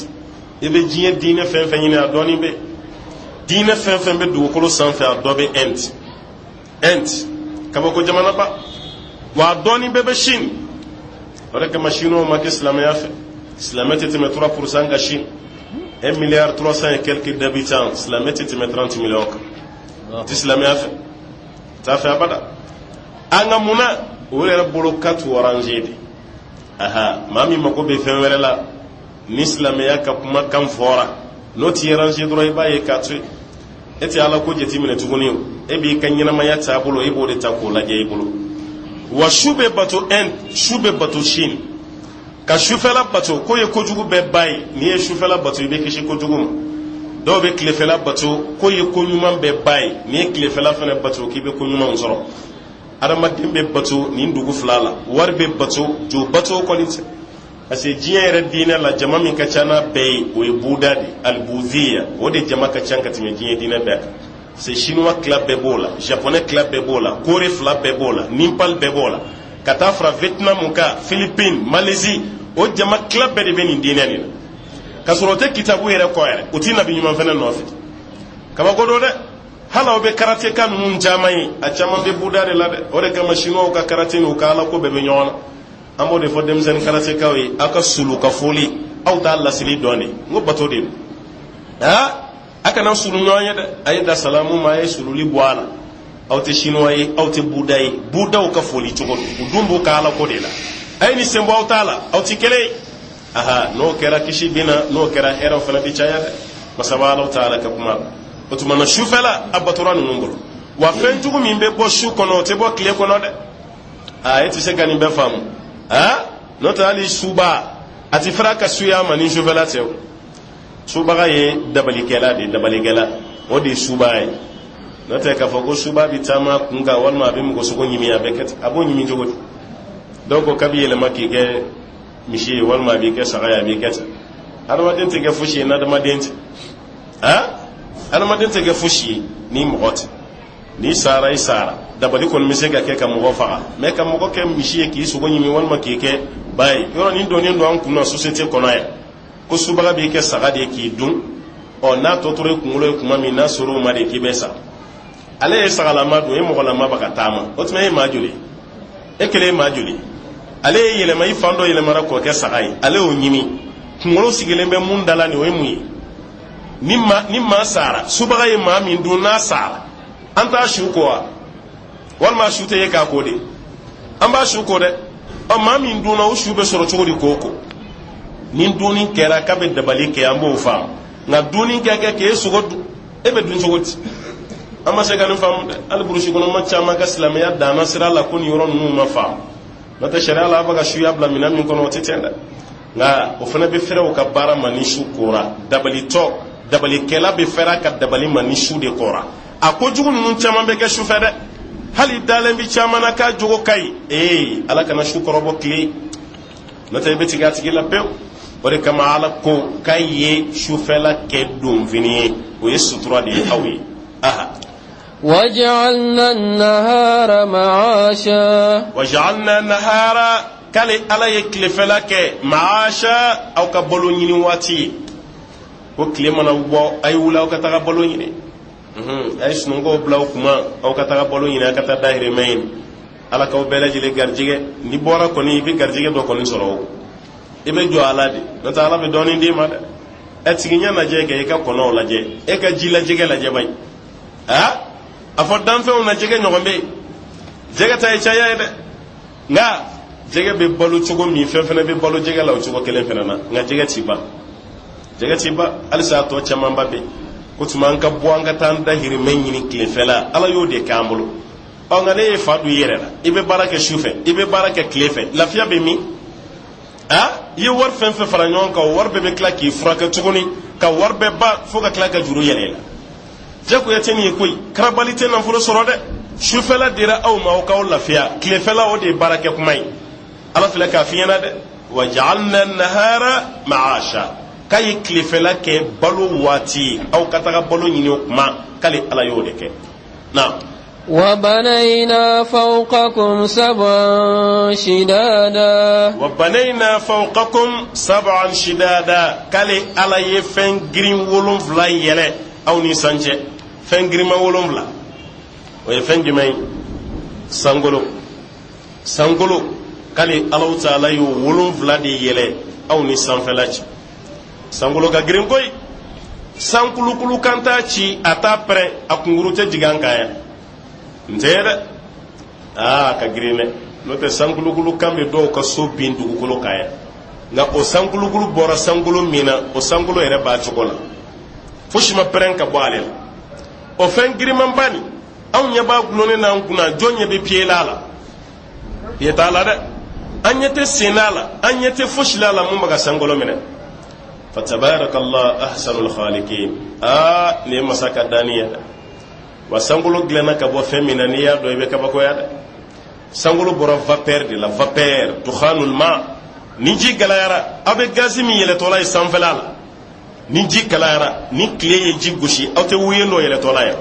A: i bɛ diɲɛ diinɛ fɛn fɛn ɲini, a dɔɔnin bɛ diinɛ fɛn fɛn bɛ dugukolo sanfɛ, a dɔ bɛ Inde. Inde, kabako jamanaba wa, a dɔɔnin bɛɛ bɛ Chine. O de kama Chinois ma kɛ silamɛya fɛ. Silamɛ tɛ tɛmɛ 3% kan Chine. 1 milliard 300 et quelques d'habitants, silamɛ tɛ tɛmɛ 30 millions kan. Tɛ silamɛya fɛ, t'a fɛ abada. An ka munna o yɛrɛ bolo ka t'u arranger de. Aha, maa min mako bɛ fɛn wɛrɛ la, ni silamɛya ka kumakan fɔra, n'o t'i arranger dɔrɔn, i b'a ye k'a to yen. E tɛ Ala ko jateminɛ tuguni. O e b'i ka ɲɛnamaya taabolo, e b'o de ta k'o lajɛ i bolo. Wa su bɛ bato Inde, su bɛ bato Chine. Ka sufɛla bato, k'o ye kojugu bɛɛ ba ye. N'i ye sufɛla bato, i bɛ kisi kojugu ma. Dɔw bɛ tilefɛla bato, k'o ye ko ɲuman bɛɛ ba ye. N'i ye tilefɛla fana bato, k'i bɛ ko ɲumanw sɔrɔ. Adamaden bɛ bato nin dugu fila la, wari bɛ bato, jo bato kɔni tɛ. Parce que diɲɛ yɛrɛ diinɛ la, jama min ka ca n'a bɛɛ ye, o ye Buda de, alibuziya. O de jama ka ca ka tɛmɛ diɲɛ diinɛ bɛɛ kan. C'est Chinois tila bɛɛ b'o la, Japonais tila bɛɛ b'o la, Corée fila bɛɛ b'o la, Népal bɛɛ b'o la, ka taa fara Vietnam kan, Philippines, Malaisie, o jama tila bɛɛ de bɛ nin diinɛ nin na, ka sɔrɔ o tɛ kitabu yɛrɛ kɔ yɛrɛ, o tɛ nabi ɲuman fɛnɛ nɔfɛ. Kabako don dɛ. Hali aw bɛ karateka ninnu caman ye, a caman bɛ Buda de la dɛ. O de kama Chinois ka karate n'u ka Ala ko bɛɛ bɛ ɲɔgɔn na. An b'o de fɔ denmisɛnnin karatekaw ye: aw ka sulu ka foli, aw t'a lasili dɔn de. N ko bato de don. Aa, a kana sulu ɲɔgɔn ye dɛ. A ye da salamu ma, a ye sululi bɔ a la. Aw tɛ Chinois ye, aw tɛ Buda ye. Budaw ka foli cogo don, u dun b'u ka Ala ko de la. A ye nin sen bɔ aw t'a la, aw ti kelen ye. Aha, n'o kɛra, kisi bɛ na. N'o kɛra, hɛrɛw fana bɛ caya dɛ. Masaba Ala taala ka kuma la. O tuma na, sufɛla a batora ninnu bolo wa. Fɛn jugu min bɛ bɔ su kɔnɔ, o tɛ bɔ tile kɔnɔ dɛ. Aa, e tɛ se ka nin bɛɛ faamu. Aa, n'o tɛ, hali suba a ti fɛrɛ ka suya ma ni sufɛla tɛ. O subaga ye dabalikɛla de ye, dabalikɛla, o de ye suba ye. N'o tɛ, k'a fɔ ko suba bɛ taama kun kan walima a bɛ mɔgɔ sogo ɲimi, a bɛ kɛ ten, a b'o ɲimi cogo di? Dɔw ko k'a bɛ yɛlɛma k'i kɛ misi ye walima a b'i kɛ saga ye, a b'i kɛ ten. Adamaden tɛ kɛ fosi ye n'adamaden tɛ. Aa, adamaden tɛ kɛ fosi ye ni mɔgɔ tɛ. N'i sara, i sara. Dabali kɔni bɛ se ka kɛ ka mɔgɔ faga, mɛ ka mɔgɔ kɛ misi ye k'i sogo ɲimi walima k'i kɛ ba ye, yɔrɔ nin donnen don an kun na société kɔnɔ yan ko subaga b'i kɛ saga de ye k'i dun. Ɔ, n'a tɔ tora i kunkolo ye kuma min, n'a sɔrɔ o ma de k'i bɛ sa. Ale ye sagalama dun, e mɔgɔlama bɛ ka taama. O tuma, e ye maa joli? E kelen ye maa joli? Ale ye yɛlɛma, i fan dɔ yɛlɛmara k'o kɛ saga ye, ale y'o ɲimi. Kunkolo sigilen bɛ mun da la nin, o ye mun ye? Ni maa sara, subaga ye maa min dun, n'a sara, an t'a su ko wa? Walima su tɛ ye k'a ko de? An b'a su ko dɛ. Ɔ, maa min dunna, o su bɛ sɔrɔ cogo di k'o ko? Ni dunni kɛra k'a bɛ dabali kɛ, an b'o faamu. Nka dunni kɛ kɛ k'e sogo dun, e bɛ dun cogo di? An ma se ka nin faamu dɛ. Hali burusi kɔnɔma caman ka silamɛya danna sira la ko nin yɔrɔ ninnu ma faamu. N'o tɛ, sariya la, a bɛ ka suya bila minɛn min kɔnɔ, o tɛ tiɲɛ dɛ. Nka o fana bɛ fɛrɛ o ka baara ma ni su kora. Dabalitɔ, dabalikɛla bɛ fɛrɛ a ka dabali ma ni su de kora. A ko jugu ninnu caman bɛ kɛ su fɛ dɛ. Hali dalen bɛ caman na k'a jogo ka ɲi. Ee, Ala kana su kɔrɔbɔ tile, n'o tɛ i bɛ tigɛ a tigi la pewu. O de kama Ala ko k'a ye sufɛla kɛ donfini ye, o ye sutura de ye aw ye. Aha.
B: وجعلنا النهار معاشا.
A: وجعلنا النهار, k'ale Ala ye tilefɛla kɛ معاشا, aw ka balo ɲini waati ye. Ko tile mana bɔ, a ye wuli, aw ka taga balo ɲini. A ye sunɔgɔw bila aw kuma, aw ka taga balo ɲini, aw ka taa dahirimɛ ɲini. Ala k'aw bɛɛ lajɛlen garijɛgɛ. N'i bɔra kɔni, i bɛ garijɛgɛ dɔ kɔni sɔrɔ. O i bɛ jɔ ala de, n'o tɛ Ala bɛ dɔɔnin d'i ma dɛ. Ɛ, tigi ɲɛ lajɛ kɛ, i ka kɔnɔw lajɛ, e ka ji lajɛgɛ lajɛ ba ye. Aa, a fɔ danfɛnw na, jɛgɛ ɲɔgɔn bɛ yen? Jɛgɛ ta ye caya ye dɛ. Nka jɛgɛ bɛ balo cogo min, fɛn fɛnɛ bɛ balo jɛgɛ la o cogo kelen fɛnɛ na. Nka jɛgɛ ti ban, jɛgɛ ti ban. Halisa a tɔ camanba bɛ yen. Ko tuma, an ka bɔ, an ka taa an dahirimɛ ɲini tilefɛla. Ala y'o de k'an bolo. Ɔ, nka ne ye fa don i yɛrɛ la, i bɛ baara kɛ su fɛ, i bɛ baara kɛ tile fɛ, lafiya bɛ min? A i ye wari fɛn fɛn fara ɲɔgɔn kan, o wari bɛɛ bɛ tila k'i furakɛ tuguni, ka wari bɛɛ ban fo ka tila ka juru yɛlɛ i la. Jagoya tɛ nin ye koyi. Karabali tɛ nafolo sɔrɔ dɛ. Sufɛla dira aw ma aw k'aw lafiya, tilefɛla, o de ye baarakɛ kuma ye. Ala filɛ k'a f'i ɲɛna dɛ. وجعلنا النهار معاشا, k'a ye tilefɛla kɛ balo waati ye, aw ka taga balo ɲini o kuma. K'ale Ala y'o de kɛ na.
B: وبنينا فوقكم سبعا شدادا.
A: وبنينا فوقكم سبعا شدادا, k'ale Ala ye fɛn girin 7 yɛlɛ aw ni san cɛ. Fɛn girinma 7, o ye fɛn jumɛn ye? Sankolo, sankolo. K'ale Alahu taala y'o 7 de yɛlɛ aw ni sanfɛla cɛ. Sankolo ka girin koyi. Sankulukulu kan t'a ci, a t'a pɛrɛn, a kunkuru tɛ jigin an kan yan. N tɛ ye dɛ. Aa, a ka girin dɛ. N'o tɛ, sankulukulu kan bɛ dɔw ka so bin dugukolo kan yan. Nka o sankulukulu bɔra sankolo min na, o sankolo yɛrɛ b'a cogo la, fosi ma pɛrɛn ka bɔ ale la. O fɛn girimanba nin, anw ɲɛ b'a gulonnen n'an kunna. Jɔn ɲɛ bɛ pied la la? Pied t'a la dɛ. An ɲɛ tɛ sen la, an ɲɛ tɛ fosi la la mun bɛ ka sankolo minɛ. فتبارك الله أحسن الخالقين. Aa, nin ye masa ka danni ye dɛ. Wa sankolo dilanna ka bɔ fɛn min na, n'i y'a dɔn, i bɛ kabakoya dɛ. Sankolo bɔra vapeur de la, vapeur, دخان الماء. Ni ji galayara, aw bɛ gazi min yɛlɛtɔla ye sanfɛla la. Ni ji kalayara, ni tile ye ji gosi, aw tɛ wuyen dɔ yɛlɛtɔla ye?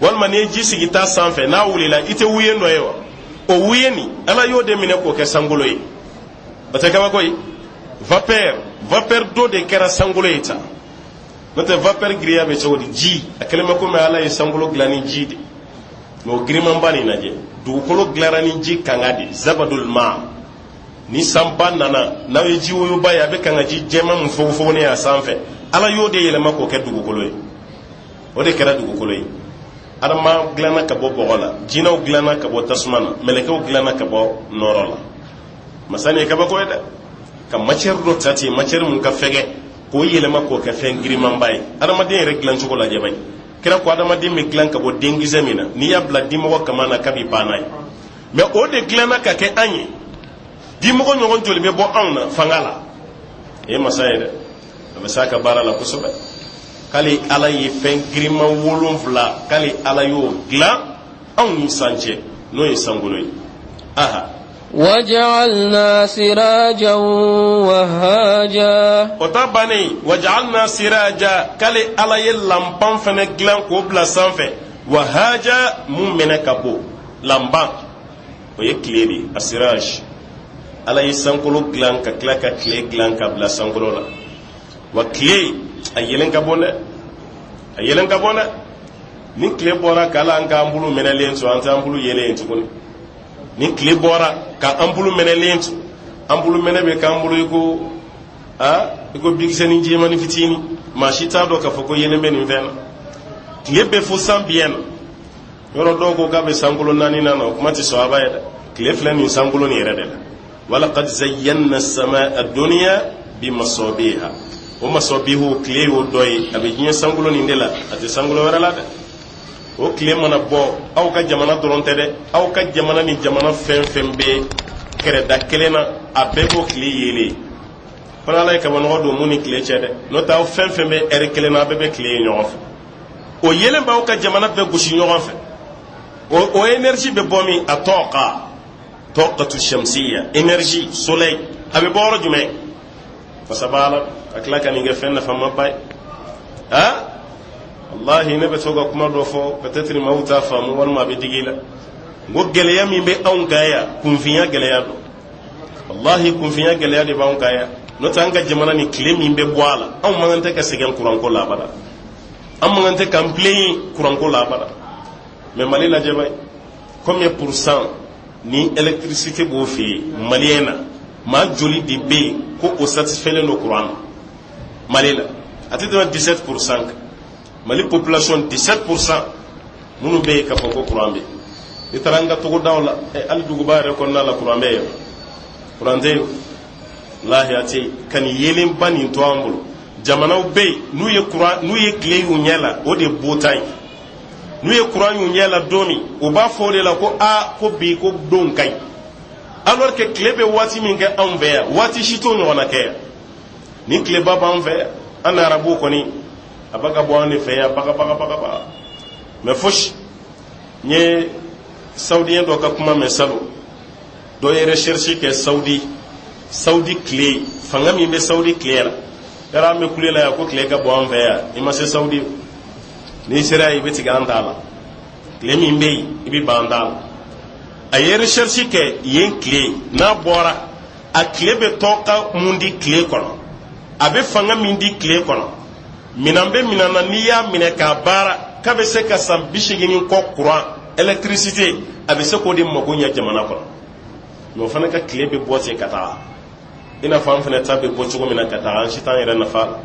A: Walima n'i ye ji sigi ta sanfɛ, n'a wulila, i tɛ wuyen dɔ ye wa? O wuyen nin, Ala y'o de minɛ k'o kɛ sankolo ye. O tɛ kabako ye? Vapeur, vapeur dɔ de kɛra sankolo ye tan. N'o tɛ, vapeur giriya bɛ cogo di? Ji a kɛlen bɛ komi Ala ye sankolo dilan ni ji de. Mɛ o girimanba nin lajɛ, dugukolo dilanra ni ji kanga de, زبد الماء. Ni sanba nana, n'aw ye ji woyoba ye, a bɛ kanga ji jɛman min fogofogo a sanfɛ, Ala y'o de yɛlɛma k'o kɛ dugukolo ye. O de kɛra dugukolo ye. Adama dilanna ka bɔ bɔgɔ la, jinɛw dilanna ka bɔ tasuma na, mɛlɛkɛw dilanna ka bɔ nɔrɔ la. Masa nin ye kabako ye dɛ, ka matière dɔ ta ten, matière mun ka fɛgɛ. K'o yɛlɛma k'o kɛ fɛn girimanba ye. Adamaden yɛrɛ dilancogo lajɛ bani. Kira ko adamaden bɛ dilan ka bɔ denkisɛ min na, n'i y'a bila dimɔgɔ kaman na, k'a bɛ ban n'a ye. Mɛ o de dilanna ka kɛ an ye. Dimɔgɔ ɲɔgɔn joli bɛ bɔ anw na fanga la? E ye masa ye dɛ, a bɛ s'a ka baara la kosɛbɛ. K'ale Ala ye fɛn giriman wolonfila, k'ale Ala y'o dilan anw ni san cɛ, n'o ye sankolo ye. Aha.
B: Waja'alna sirajan wahaja.
A: O ta bannen, waja'alna siraja, k'ale Ala ye lanpan fana dilan k'o bila sanfɛ, wahaja, mun mɛnɛ ka bon. Lanpan, o ye tile de ye, asiraj. Ala ye sankolo dilan ka tila ka tile dilan ka bila sankolo la. Wa tile, a yelen ka bon dɛ, a yelen ka bon dɛ. Ni tile bɔra k'ala an ka anpulu mɛnɛlen to, an tɛ anpulu yelen ye tuguni. Ni tile bɔra ka anpulu mɛnɛlen to, anpulu mɛnɛ bɛ k'an bolo i ko a i ko bikisɛnin jɛmani fitinin. Maa si t'a dɔn k'a fɔ ko yelen bɛ nin fɛn na. Tile bɛ fo san biɲɛ na. Yɔrɔ dɔw ko k'a bɛ sankolo naani na, o kuma tɛ sɔaba ye dɛ. Tile filɛ nin sankolo nin yɛrɛ de la. Walaqad zayyana samaa ad-dunya bimasabiha. O masabihu, tile y'o dɔ ye. A bɛ diɲɛ sankolo nin de la, a tɛ sankolo wɛrɛ la dɛ. O tile mana bɔ, aw ka jamana dɔrɔn tɛ dɛ, aw ka jamana ni jamana fɛn fɛn bɛ kɛrɛda kelen na, a bɛɛ b'o tile yeelen. Fana Ala ye kabanɔgɔ don mun ni tile cɛ dɛ. N'o tɛ, aw fɛn fɛn bɛ ɛri kelen na, a bɛɛ bɛ tile ye ɲɔgɔn fɛ. O yeelen b'aw ka jamana bɛɛ gosi ɲɔgɔn fɛ. O énergie bɛ bɔ min? A tɔqa tɔqatu shamsiya, énergie soleil, a bɛ bɔ yɔrɔ jumɛn? Masaba Ala ka tila ka nin kɛ fɛn nafamaba ye. Ha, wallahi, ne bɛ to ka kuma dɔ fɔ, peut-être maaw t'a faamu walima a bɛ digi i la. N ko gɛlɛya min bɛ anw kan yan, kunfinya gɛlɛya don. Wallahi, kunfinya gɛlɛya de b'anw kan yan. N'o tɛ, an ka jamana ni tile min bɛ bɔ a la, anw man kan tɛ ka sɛgɛn kuranko la abada, an man kan tɛ k'an plaindre kuranko la abada. Mais Mali lajɛ ba ye, combien pour cent ni électricité b'o fɛ yen maliyɛn na? Maa joli de bɛ yen ko o satisfailen don courant na Mali la? A tɛ tɛmɛ 17% kan. Mali population, 17% minnu bɛ yen k'a fɔ ko courant bɛ yen. N'i taara an ka togodaw la, hali duguba yɛrɛ kɔnɔna la, courant bɛ yen? Courant tɛ yen. Walahi, a tɛ yen. Ka nin yeelenba nin to an bolo. Jamanaw bɛ yen, n'u ye courant, n'u ye tile y'u ɲɛ la, o de ye bota ye. N'u ye courant y'u ɲɛ la don min, u b'a fɔ o de la ko aa, ko bi ko don ka ɲi. Alors que tile bɛ waati min kɛ anw fɛ yan, waati si t'o ɲɔgɔnna kɛ yan. Ni tileba b'an fɛ yan, an ni arabuw kɔni, a bɛ ka bɔ an de fɛ yan baga baga baga baga. Mais fosi. N ye saoudien dɔ ka kuma mɛn salon. Dɔ ye recherche kɛ Saudi, Saudi tile fanga min bɛ Saudi tile la. Yɔrɔ an bɛ kule la yan ko tile ka bɔ an fɛ yan, i ma se Saudi. N'i sera yen, i bɛ tigɛ an ta la. Tile min bɛ yen, i bɛ ban an ta la. A ye recherche kɛ yen, tile n'a bɔra, a tile bɛ tɔka mun di tile kɔnɔ, a bɛ fanga min di tile kɔnɔ, minɛn bɛ minɛn na, n'i y'a minɛ k'a baara, k'a bɛ se ka san 80 ni kɔ courant, électricité, a bɛ se k'o de mago ɲɛ jamana kɔnɔ. Mais o fana ka tile bɛ bɔ ten ka taga, i n'a fɔ an fana ta bɛ bɔ cogo min na ka taga. An si t'an yɛrɛ nafa la.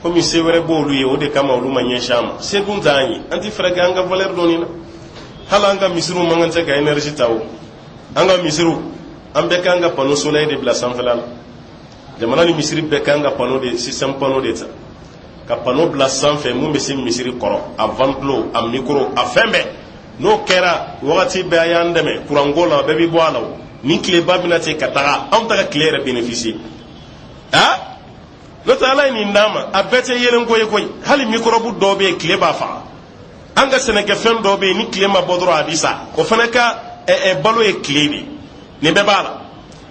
A: Komi se wɛrɛ b'olu ye, o de kama olu ma ɲɛsin an ma. Se dun t'an ye, an tɛ fɛɛrɛ kɛ an ka valeur dɔɔni na. Hali an ka misiriw man kan tɛ ka énergie ta. O an ka misiriw, an bɛɛ kan ka panneau solaire de bila sanfɛla la. Jamana ni misiri bɛɛ kan ka panneau de, système panneau de ta ka panneau bila sanfɛ mun bɛ se misiri kɔrɔ, a ventilo, a micro, a fɛn bɛɛ. N'o kɛra, wagati bɛɛ a y'an dɛmɛ kuranko la, bɛɛ bɛ bɔ a la. O ni tileba bɛna ten ka taga, anw ta ka tile yɛrɛ bénéficier. Ah, n'o tɛ, Ala ye nin d'an ma, a bɛɛ tɛ yeelenko ye koyi. Hali microbe dɔw bɛ yen, tile b'a faga. An ka sɛnɛkɛfɛn dɔw bɛ yen, ni tile ma bɔ dɔrɔn, a bɛ sa. O fana ka balo ye tile de ye. Nin bɛɛ b'a la.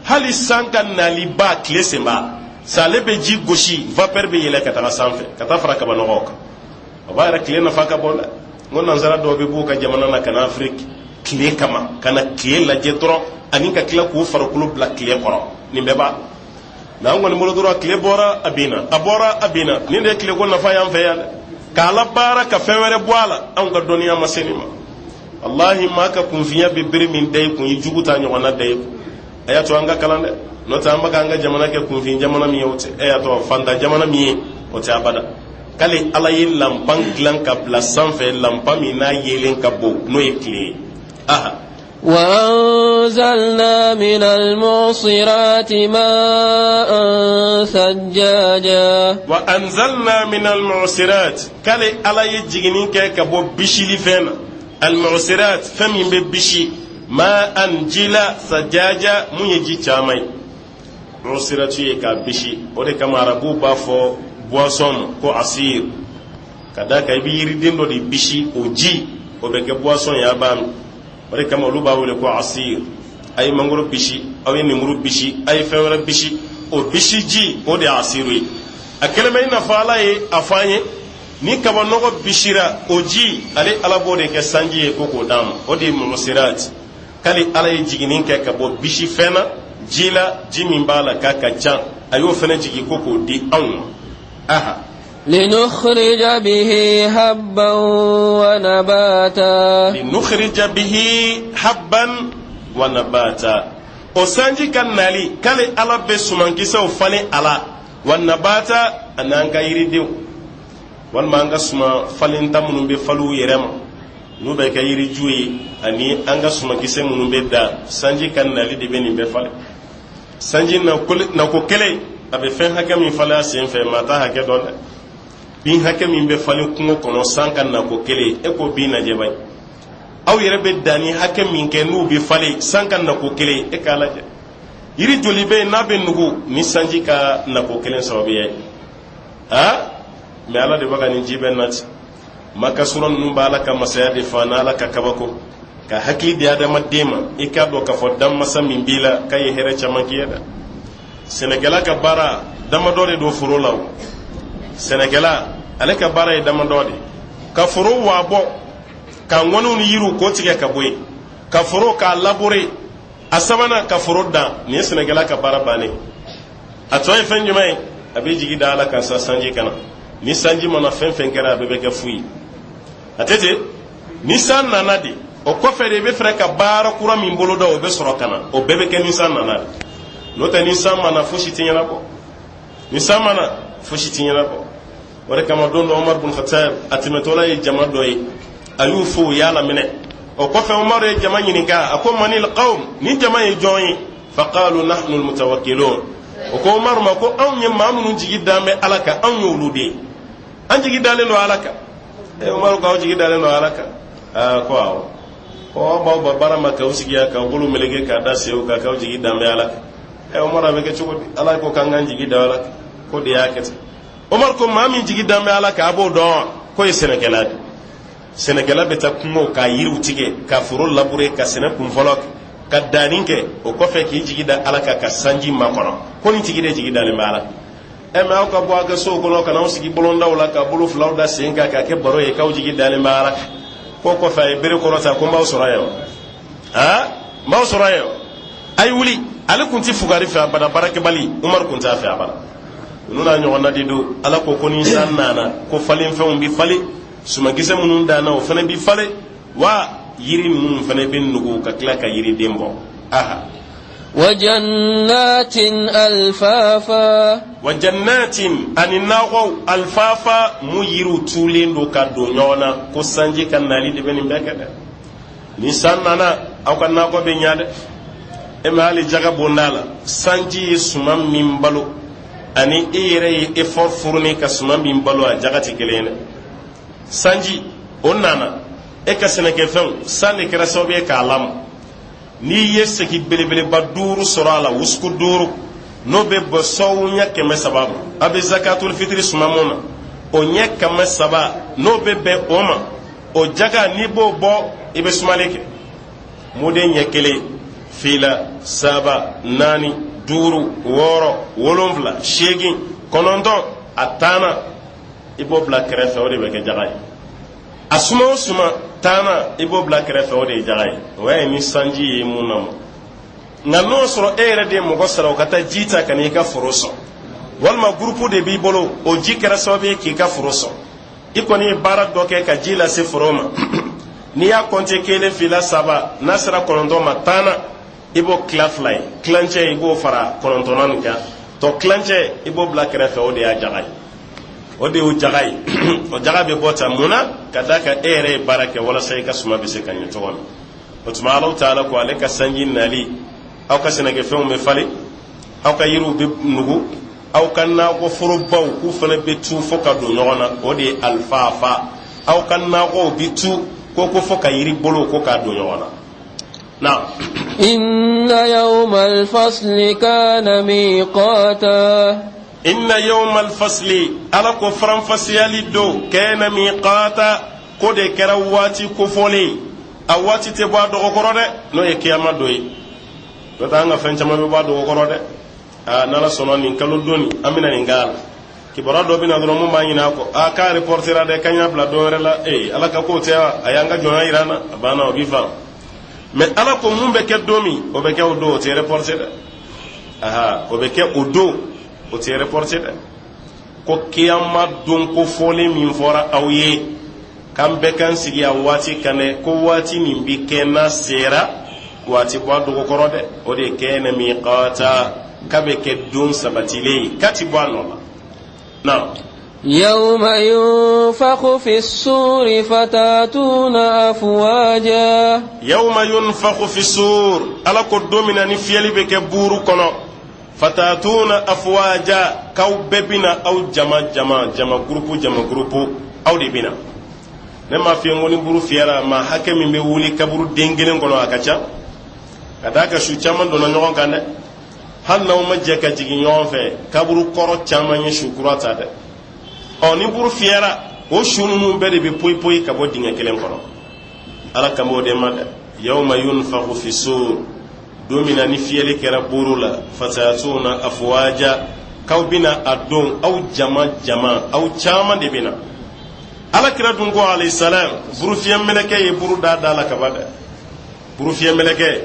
A: Hali san ka naliba, tile sen b'a la. Sale bɛ ji gosi, vapeur bɛ yɛlɛ ka taga sanfɛ ka taa fara kabanɔgɔw kan. O b'a yɛrɛ tile nafa ka bon dɛ. N ko nansara dɔw bɛ b'u ka jamana na ka na Afiriki tile kama, ka na tile lajɛ dɔrɔn, ani ka tila k'u farikolo bila tile kɔrɔ. Nin bɛɛ b'a la. Mɛ an kɔni bolo dɔrɔn, tile bɔra, a binna, a bɔra, a binna. Nin de ye tileko nafa y'an fɛ yan dɛ. K'a la baara ka fɛn wɛrɛ bɔ a la, anw ka dɔnniya ma se nin ma. Wallahi, maa ka kunfinya bɛ bere min da i kun, i jugu ta ɲɔgɔnna da i kun. A y'a to an ka kalan dɛ. N'o tɛ, an bɛ k'an ka jamana kɛ kunfin jamana min ye, o tɛ. E y'a to fantan jamana min ye, o tɛ abada. K'ale Ala ye lanpan dilan ka bila sanfɛ, lanpan min n'a yeelen ka bon, n'o ye tile ye. Aha.
B: وأنزلنا من المعصرات ماء ثجاجا
A: wa anzalna min almu'sirat, k'ale Ala ye jiginni kɛ ka bɔ bisili fɛn na, almu'sirat, fɛn min bɛ bisi, ma'an, ji la, sajaja, mun ye ji caman ye. Mu'siratu ye k'a bisi. O de kama arabuw b'a fɔ boisson ma ko asir, ka d'a kan i bɛ yiriden dɔ de bisi, o ji o bɛ kɛ boisson ye, a b'a min. O de kama olu b'a wele ko asir. A ye mangoro bisi, aw ye nemuru bisi, a ye fɛn wɛrɛ bisi, o bisi ji, o de ye asiru ye. A kɛlen bɛ i n'a fɔ Ala ye a fɔ an ye, ni kaba nɔgɔ bisira, o ji, ale Ala b'o de kɛ sanji ye ko k'o d'an ma. O de ye mu'sirat. K'ale Ala ye jiginni kɛ ka bɔ bisi fɛn na, ji la, ji min b'a la k'a ka ca, a y'o fana jigin ko k'o di anw ma. Aha.
B: لنخرج به حبا ونباتا.
A: Linukhrija bihi habban wa nabata. O sanji ka nali, k'ale Ala bɛ sumankisɛw falen a la, wa nabata, ani an ka yiridenw walima an ka suma falenta minnu bɛ falen u yɛrɛ ma, n'u bɛ kɛ yiriju ye, ani an ka sumankisɛ minnu bɛ da. Sanji ka nali de bɛ nin bɛɛ falen. Sanji nako kelen, a bɛ fɛn hakɛ min falen a sen fɛ, maa t'a hakɛ dɔn dɛ. Bin hakɛ min bɛ falen kungo kɔnɔ san ka nako kelen, e k'o bin lajɛ bayi. Aw yɛrɛ bɛ danni hakɛ min kɛ, n'u bɛ falen san ka nako kelen, e k'a lajɛ. Yiri joli bɛ yen n'a bɛ nugu ni sanji ka nako kelen sababuya ye? Aa, mɛ Ala de bɛ ka nin ji bɛɛ nati. Maka sura ninnu b'a Ala ka masaya de fa n'Ala ka kabako ka hakili di adamaden ma, i k'a dɔn k'a fɔ danmasa min b'i la, k'a ye hɛrɛ caman k'i ye dɛ. Sɛnɛkɛla ka baara damadɔ de don foro la. O sɛnɛkɛla, ale ka baara ye damadɔ de: ka foro waa bɔ, ka ŋɔniw ni yiriw k'o tigɛ ka bɔ yen, ka foro k'a labourer, a sabanan, ka foro dan. Nin ye sɛnɛkɛla ka baara bannen. A tɔ ye fɛn jumɛn ye? A bɛ jigi da Ala kan sa, sanji kana. Ni sanji mana, fɛn fɛn kɛra, a bɛɛ bɛ kɛ fu ye. A tɛ ten. Ni san nana de, o kɔfɛ de i bɛ fɛrɛ ka baara kura min boloda, o bɛ sɔrɔ ka na. O bɛɛ bɛ kɛ ni san nana de. N'o tɛ, ni san ma na, fosi tɛ ɲɛnabɔ. Ni san ma na, fosi tɛ ɲɛnabɔ. O de kama don dɔ, Umar bin Khattab a tɛmɛtɔla ye jama dɔ ye, a y'u fo, u y'a laminɛ. O kɔfɛ, Umar ye jama ɲininka, a ko: manil qawm, ni jama ye jɔn ye? Faqalu nahnu almutawakkilun. O ko Umaru ma ko anw ye maa minnu jigi dan bɛ Ala kan, anw y'olu de ye, an jigi dalen don Ala kan. E Umaru ko aw jigi dalen don Ala kan? Aa, ko awɔ. Ko aw b'aw ba baara ma k'aw sigi yan, k'aw bolo meleke k'a da senw kan, k'aw jigi dan bɛ Ala kan. Ɛ Umaru, a bɛ kɛ cogo di? Ala ko k'an k'an jigi da Ala kan, ko de y'a kɛ ten. Umaru ko maa min jigi dan bɛ Ala kan, a b'o dɔn wa? K'o ye sɛnɛkɛla de. Sɛnɛkɛla bɛ taa kungo k'a yiriw tigɛ, ka foro labourer, ka sɛnɛ kunfɔlɔ kɛ, ka danni kɛ, o kɔfɛ k'i jigi da Ala kan ka sanji makɔnɔ. Ko nin tigi de jigi dalen bɛ Ala. Ɛ, mɛ aw ka bɔ aw ka sow kɔnɔ ka n'aw sigi bolondaw la, ka bolo filaw da sen kan, ka kɛ baro ye, k'aw jigi dalen bɛ Ala kan. K'o kɔfɛ, a ye bere kɔrɔta ko n b'aw sɔrɔ yan wa? Aa, n b'aw sɔrɔ yan. A ye wuli. Ale kun ti fugari fɛ abada, baarakɛbali, Umaru kun t'a fɛ abada. Ninnu n'a ɲɔgɔnna de don. Ala ko ko ni san nana, ko falenfɛnw bi falen, sumankisɛ minnu danna, o fana bi falen wa, yiri ninnu fana bɛ nugu ka tila ka yiriden bɔ. Aha.
B: وجنات ألفافا.
A: Wa jannatin, ani nakɔw, alfafa, mu yiriw tulen don ka don ɲɔgɔn na. Ko sanji ka nali de bɛ nin bɛɛ kɛ dɛ. Ni san nana, aw ka nakɔ bɛ ɲa dɛ. E ma hali jaga bonda la, sanji ye suman min balo ani e yɛrɛ ye effort fourni ka suman min balo, a jaga tɛ kelen ye dɛ. Sanji o nana, e ka sɛnɛkɛfɛnw, san de kɛra sababu ye k'a lamɔ. N'i ye segi belebeleba duuru sɔrɔ a la, wusuku duuru, n'o bɛ bɔ sɔw ɲɛ 300 ma, a bɛ zakatul fitiri suma mun na, o ɲɛ 300, n'o bɛ bɛn o ma, o jaga, n'i b'o bɔ, i bɛ sumali kɛ. Muden ɲɛ kelen, fila, saba, naani, duuru, wɔɔrɔ, wolonfila, seegin, kɔnɔntɔn, a tanna, i b'o bila kɛrɛfɛ, o de bɛ kɛ jaga ye. A suma o suma tanna, i b'o bila kɛrɛfɛ, o de ye jaga ye. O y'a ye ni sanji ye mun na ma. Nka n'o sɔrɔ e yɛrɛ de ye mɔgɔ sara o ka taa ji ta ka n'i ka foro sɔn, walima gurupu de b'i bolo, o ji kɛra sababu ye k'i ka foro sɔn, i kɔni ye baara dɔ kɛ ka ji lase foro ma, n'i y'a kɔnte kelen, fila, saba, n'a sera kɔnɔntɔn ma, tanna, i b'o tila fila ye. Tilancɛ, i b'o fara kɔnɔntɔnna nin kan, tɔ tilancɛ, i b'o bila kɛrɛfɛ, o de y'a jaga ye. O de y'o jaga ye. O jaga bɛ bɔ ta mun na? Ka d'a kan e yɛrɛ ye baara kɛ walasa i ka suma bɛ se ka ɲɛ cogo min. O O tuma Alahu taala ko ale ka sanji nali, aw ka sɛnɛkɛfɛnw bɛ falen, aw ka yiriw bɛ nugu, aw ka nakɔ forobaw k'u fana bɛ tu fo ka don ɲɔgɔn na. O de ye alifafa. Aw ka nakɔw bɛ tu ko fo ka yiri bolo ko k'a don ɲɔgɔn na. Na
B: Inna yawma alfasli kana miqata.
A: Inna yawma alfasli, Ala ko faranfasiyali don, kana miqata, ko de kɛra waati kofɔlen, a waati tɛ bɔ a dɔgɔkɔrɔ dɛ, n'o ye kiyama don ye. N'o tɛ, an ka fɛn caman bɛ bɔ a dɔgɔkɔrɔ dɛ. Aa, n'Ala sɔnna, nin kalo don nin, an bɛna nin k'a la. Kibaruya dɔ bɛna dɔrɔn, mun b'a ɲini a kɔ, aa, k'a reportera dɛ, k'an y'a bila don wɛrɛ la. Ee, Ala ka ko tɛ wa? A y'an ka jɔnya yira an na, a banna, o b'i fan. Mɛ Ala ko mun bɛ kɛ don min, o bɛ kɛ o don, o tɛ reporter dɛ. Aha, o bɛ kɛ o don, o tɛ reporter dɛ. Ko kiyama don ko fɔlen min fɔra aw ye k'an bɛɛ k'an sigi a waati kan dɛ, ko waati min bi kɛ n'a sera, waati bɔ a dɔgɔkɔrɔ dɛ. O de ye kana miqata, k'a bɛ kɛ don sabatilen ye, k'a ti bɔ a nɔ la na.
B: يوم ينفخ في الصور فتاتون أفواجا.
A: Yawma yunfakhu fi sur, Ala ko don min na ni fiyɛli bɛ kɛ buuru kɔnɔ, fatatuna afwaja, k'aw bɛɛ bɛna, aw jama jama, jama gurupu jama gurupu, aw de bɛna. Ne m'a f'i ye ko ni buru fiyɛra, maa hakɛ min bɛ wuli kaburu den kelen kɔnɔ, a ka ca, ka d'a kan su caman donna ɲɔgɔn kan dɛ. Hali n'aw ma jɛ ka jigin ɲɔgɔn fɛ, kaburu kɔrɔ caman ye su kura ta dɛ. Ɔ, ni buru fiyɛra, o su ninnu bɛɛ de bɛ poyi poyi ka bɔ dingɛ kelen kɔnɔ. Ala kan b'o de ma dɛ. Yawma yunfakhu fi sur, don min na ni fiyɛli kɛra buru la, fasayatuna afwaja, k'aw bɛna a don, aw jama jama, aw caman de bɛna. Ala kira dun ko alayhi salam, buru fiyɛ mɛlɛkɛ ye buru da da la kaba dɛ. Buru fiyɛ mɛlɛkɛ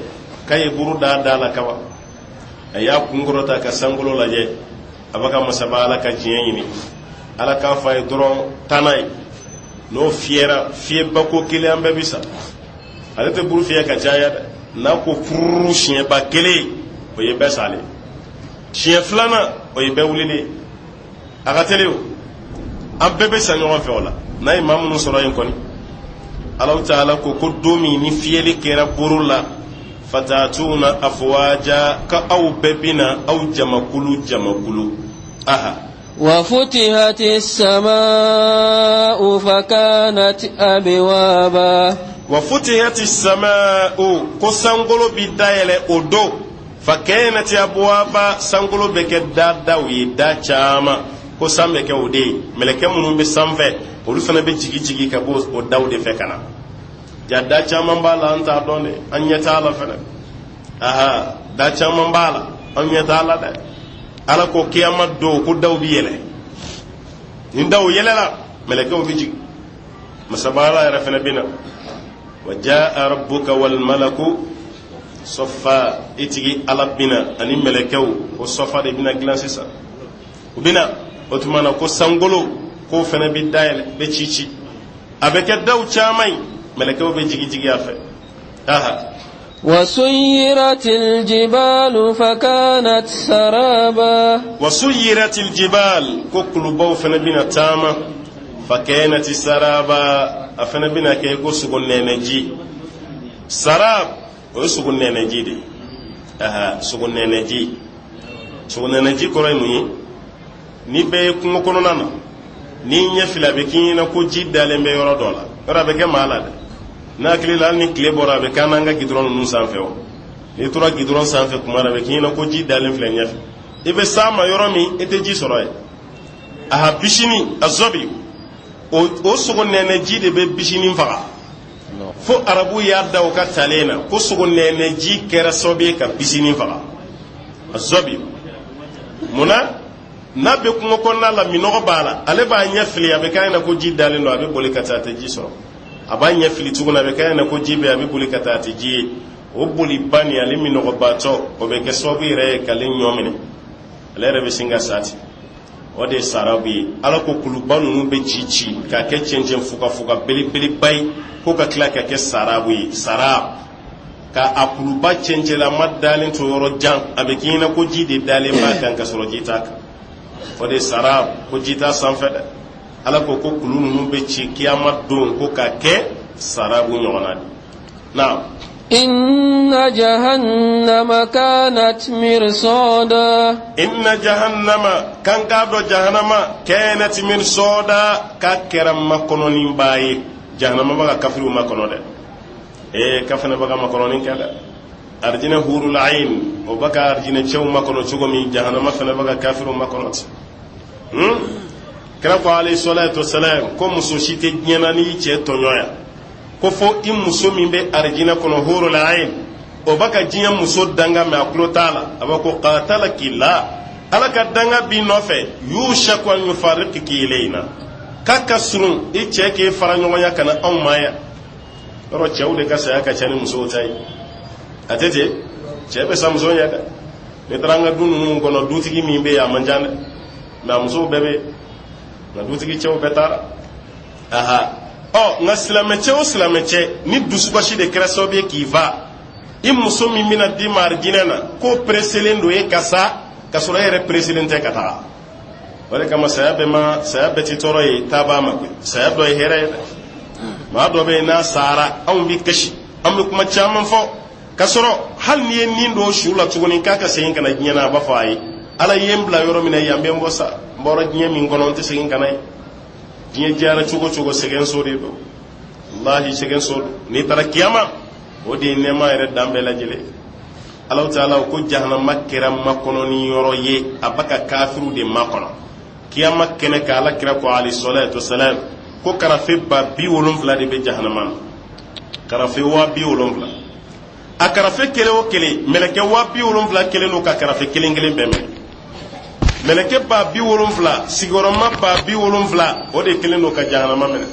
A: k'a ye buru da da la kaba. A y'a kunkɔrɔta ka sankolo lajɛ, a b'a ka masaba Ala ka diɲɛ ɲini. Ala k'a fɔ a ye dɔrɔn, taa n'a ye. N'o fiyɛra, fiyɛbako kelen, an bɛɛ bi sa. Ale tɛ buru fiyɛ ka caya dɛ. N'a ko pururu siɲɛba kelen, o ye bɛɛ salen. Siɲɛ filanan, o ye bɛɛ wulilen. A ka teli o, an bɛɛ bɛ sa ɲɔgɔn fɛ o la, n'a ye maa minnu sɔrɔ yen kɔni. Alahu taala ko don min ni fiyɛli kɛra buru la, fatatuna afwaja, ka aw bɛɛ bɛna, aw jamakulu jamakulu. Aha.
B: وفتحت السماء فكانت أبوابا.
A: Wa futihati sama'u, ko sankolo bi dayɛlɛ o don, fakanati abwaba, sankolo bɛ kɛ dadaw ye, da caman, ko san bɛ kɛ o de ye. Mɛlɛkɛ minnu bɛ sanfɛ, olu fana bɛ jigi jigi ka bɔ o daw de fɛ ka na. Ja, da caman b'a la, an t'a dɔn dɛ, an ɲɛ t'a la fɛnɛ. Aha, da caman b'a la, an ɲɛ t'a la dɛ. Ala ko kiyama don ko daw bi yɛlɛ. Ni daw yɛlɛla, mɛlɛkɛw bɛ jigin, masaba Ala yɛrɛ fɛnɛ bɛ na. Wa jaa rabbuka wal malaku sɔfa, i tigi Ala bina ani mɛlɛkɛw, ko sɔfa de bɛna dilan sisan, u bɛna. O tuma na ko sankolo k'o fɛnɛ bɛ dayɛlɛ, bɛ ci ci, a bɛ kɛ daw caman ye, mɛlɛkɛw bɛ jigi jigi a fɛ. Aha.
B: وسيرت الجبال فكانت سرابا.
A: Wa suyiratil jibal, ko kulubaw fɛnɛ bɛna taama, fakanati saraba, a fɛnɛ bɛna kɛ ko sogo nɛnɛji. Sarab, o ye sogo nɛnɛji de ye. Aha, sogo nɛnɛji. Sogo nɛnɛji kɔrɔ ye mun ye? N'i bɛ kungo kɔnɔna na, n'i ɲɛ fili, a bɛ k'i ɲɛna ko ji dalen bɛ yɔrɔ dɔ la. Yɔrɔ a bɛ kɛ maa la dɛ. N'a hakili la, hali ni tile bɔra, a bɛ k'an n'an ka gidɔrɔn ninnu sanfɛ. O n'i tora gidɔrɔn sanfɛ kuma na, a bɛ k'i ɲɛna ko ji dalen filɛ ɲɛfɛ. I bɛ s'a ma yɔrɔ min, i tɛ ji sɔrɔ yen. Aha, bisini a zɔbi, o sogo nɛnɛji de bɛ bisini faga. Fo arabu y'a da o ka talen na ko sogo nɛnɛji kɛra sababu ye ka bisini faga. A zɔbi, munna n'a bɛ kungo kɔnɔna la, minɔgɔ b'a la, ale b'a ɲɛ fili, a bɛ k'a ɲɛna ko ji dalen don, a bɛ boli ka taa, a tɛ ji sɔrɔ. A b'a ɲɛ fili tuguni, a bɛ k'a ɲɛna ko ji bɛ, a bɛ boli ka taa, a tɛ ji ye. O boliba nin ale minɔgɔbatɔ, o bɛ kɛ sababu yɛrɛ ye k'ale ɲɔ minɛ, ale yɛrɛ bɛ sin ka sa ten. O de ye sarabu ye. Ala ko kuluba ninnu bɛ ci ci k'a kɛ cɛncɛn fugafuga belebeleba ye, ko ka tila ka kɛ sarabu ye. Sarab, ka a kuluba cɛncɛnlama dalen to yɔrɔ jan, a bɛ k'i ɲɛna ko ji de dalen b'a kan, ka sɔrɔ ji t'a kan. O de ye sarab, ko ji t'a sanfɛ dɛ. Ala ko kulu ninnu bɛ ci kiyama don ko ka kɛ sarabu ɲɔgɔnna de. Naam.
B: إن جهنم كانت مرصادا
A: Inna jahannama, kan k'a dɔn jahanama, kanat mirsada, k'a kɛra makɔnɔninba ye. Jahanama b'a ka kafiriw makɔnɔ dɛ. Ee, ka fana b'a ka makɔnɔni kɛ dɛ. Arijinɛ hurul ain, o b'a ka arijinɛ cɛw makɔnɔ cogo min, jahanama fana b'a ka kafiriw makɔnɔ ten. Kira ko alayhi salatu wasalam ko muso si tɛ diɲɛ na n'i cɛ tɔɲɔ yan, ko fo i muso min bɛ arijinɛ kɔnɔ, hurul ain, o b'a ka diɲɛ muso danga mɛn, a tulo t'a la. A b'a ko qatalaki la, Ala ka danga b'i nɔfɛ, yushaku an yufarriqiki ilayna, k'a ka surun i cɛ k'e fara ɲɔgɔnya ka na anw ma yan. Yɔrɔ cɛw de ka saya ka ca ni musow ta ye. A tɛ ten, cɛ bɛ sa muso ɲɛ dɛ. N'i taara an ka du ninnu kɔnɔ, dutigi min bɛ yen, a man ca dɛ, mɛ a musow bɛɛ bɛ yen, nka dutigi cɛw bɛɛ taara. Aha, ɔ, nka silamɛcɛ o silamɛcɛ, ni dusukasi de kɛra sababu ye k'i fa, i muso min bɛna d'i ma arijinɛ na, k'o pereselen don e ka sa ka sɔrɔ e yɛrɛ pereselen tɛ ka taga. O de kama saya bɛɛ ma, saya bɛɛ ti tɔɔrɔ ye, taa b'a ma koyi. Saya dɔ ye hɛrɛ ye dɛ. Maa dɔ bɛ yen, n'a sara, anw bɛ kasi, an bɛ kuma caman fɔ, ka sɔrɔ hali n'i ye nin don su la tuguni k'a ka segin ka na diɲɛ na, a b'a fɔ ayi, Ala ye n bila yɔrɔ min na, yan bɛ n bɔ sa. N bɔra diɲɛ min kɔnɔ, n tɛ segin ka na yen. Diɲɛ diyara cogo cogo, sɛgɛn so de don. Walahi, sɛgɛn so don. N'i taara kiyama, o de ye nɛɛma yɛrɛ dan bɛɛ lajɛlen. Alahu taala ko jahanama kɛra makɔnɔni yɔrɔ ye, a b'a ka kafiriw de makɔnɔ kiyama kɛnɛ kan. Ala kira ko alayhi salatu wasalam ko karafe 70000 de bɛ jahanama na, karafe 70000. A karafe kelen o kelen, mɛlɛkɛ 70000 kelen don ka karafe kelen kelen bɛɛ minɛ. Mɛlɛkɛ 70000, sigiyɔrɔma 70000, o de kelen don ka jahanama minɛ.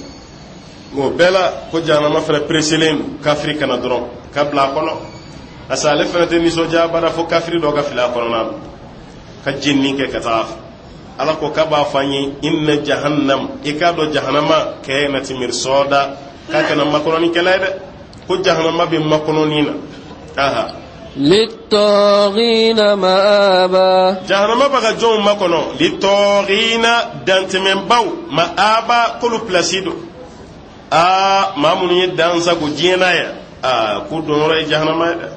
A: O bɛɛ la, ko jahanama fana pereselen don kafiri kana dɔrɔn ka bila a kɔnɔ, parce que ale fana tɛ nisɔndiya baara fo kafiri dɔ ka fili a kɔnɔna na ka jenini kɛ ka taga fɛ. Ala ko k'a b'a fɔ an ye inna jahannam, i k'a dɔn jahanama, kanat mirsada, k'a kana makɔnɔnikɛla ye dɛ, ko jahanama bɛ makɔnɔni na. Aha.
B: للطاغين مآبا.
A: Jahanama b'a ka jɔnw makɔnɔ? Litɔghina, dantɛmɛbaw, ma'aba, k'olu pilasi don. Aa, maa minnu ye dansago diɲɛ na yan, aa, k'u donyɔrɔ ye jahanama ye dɛ.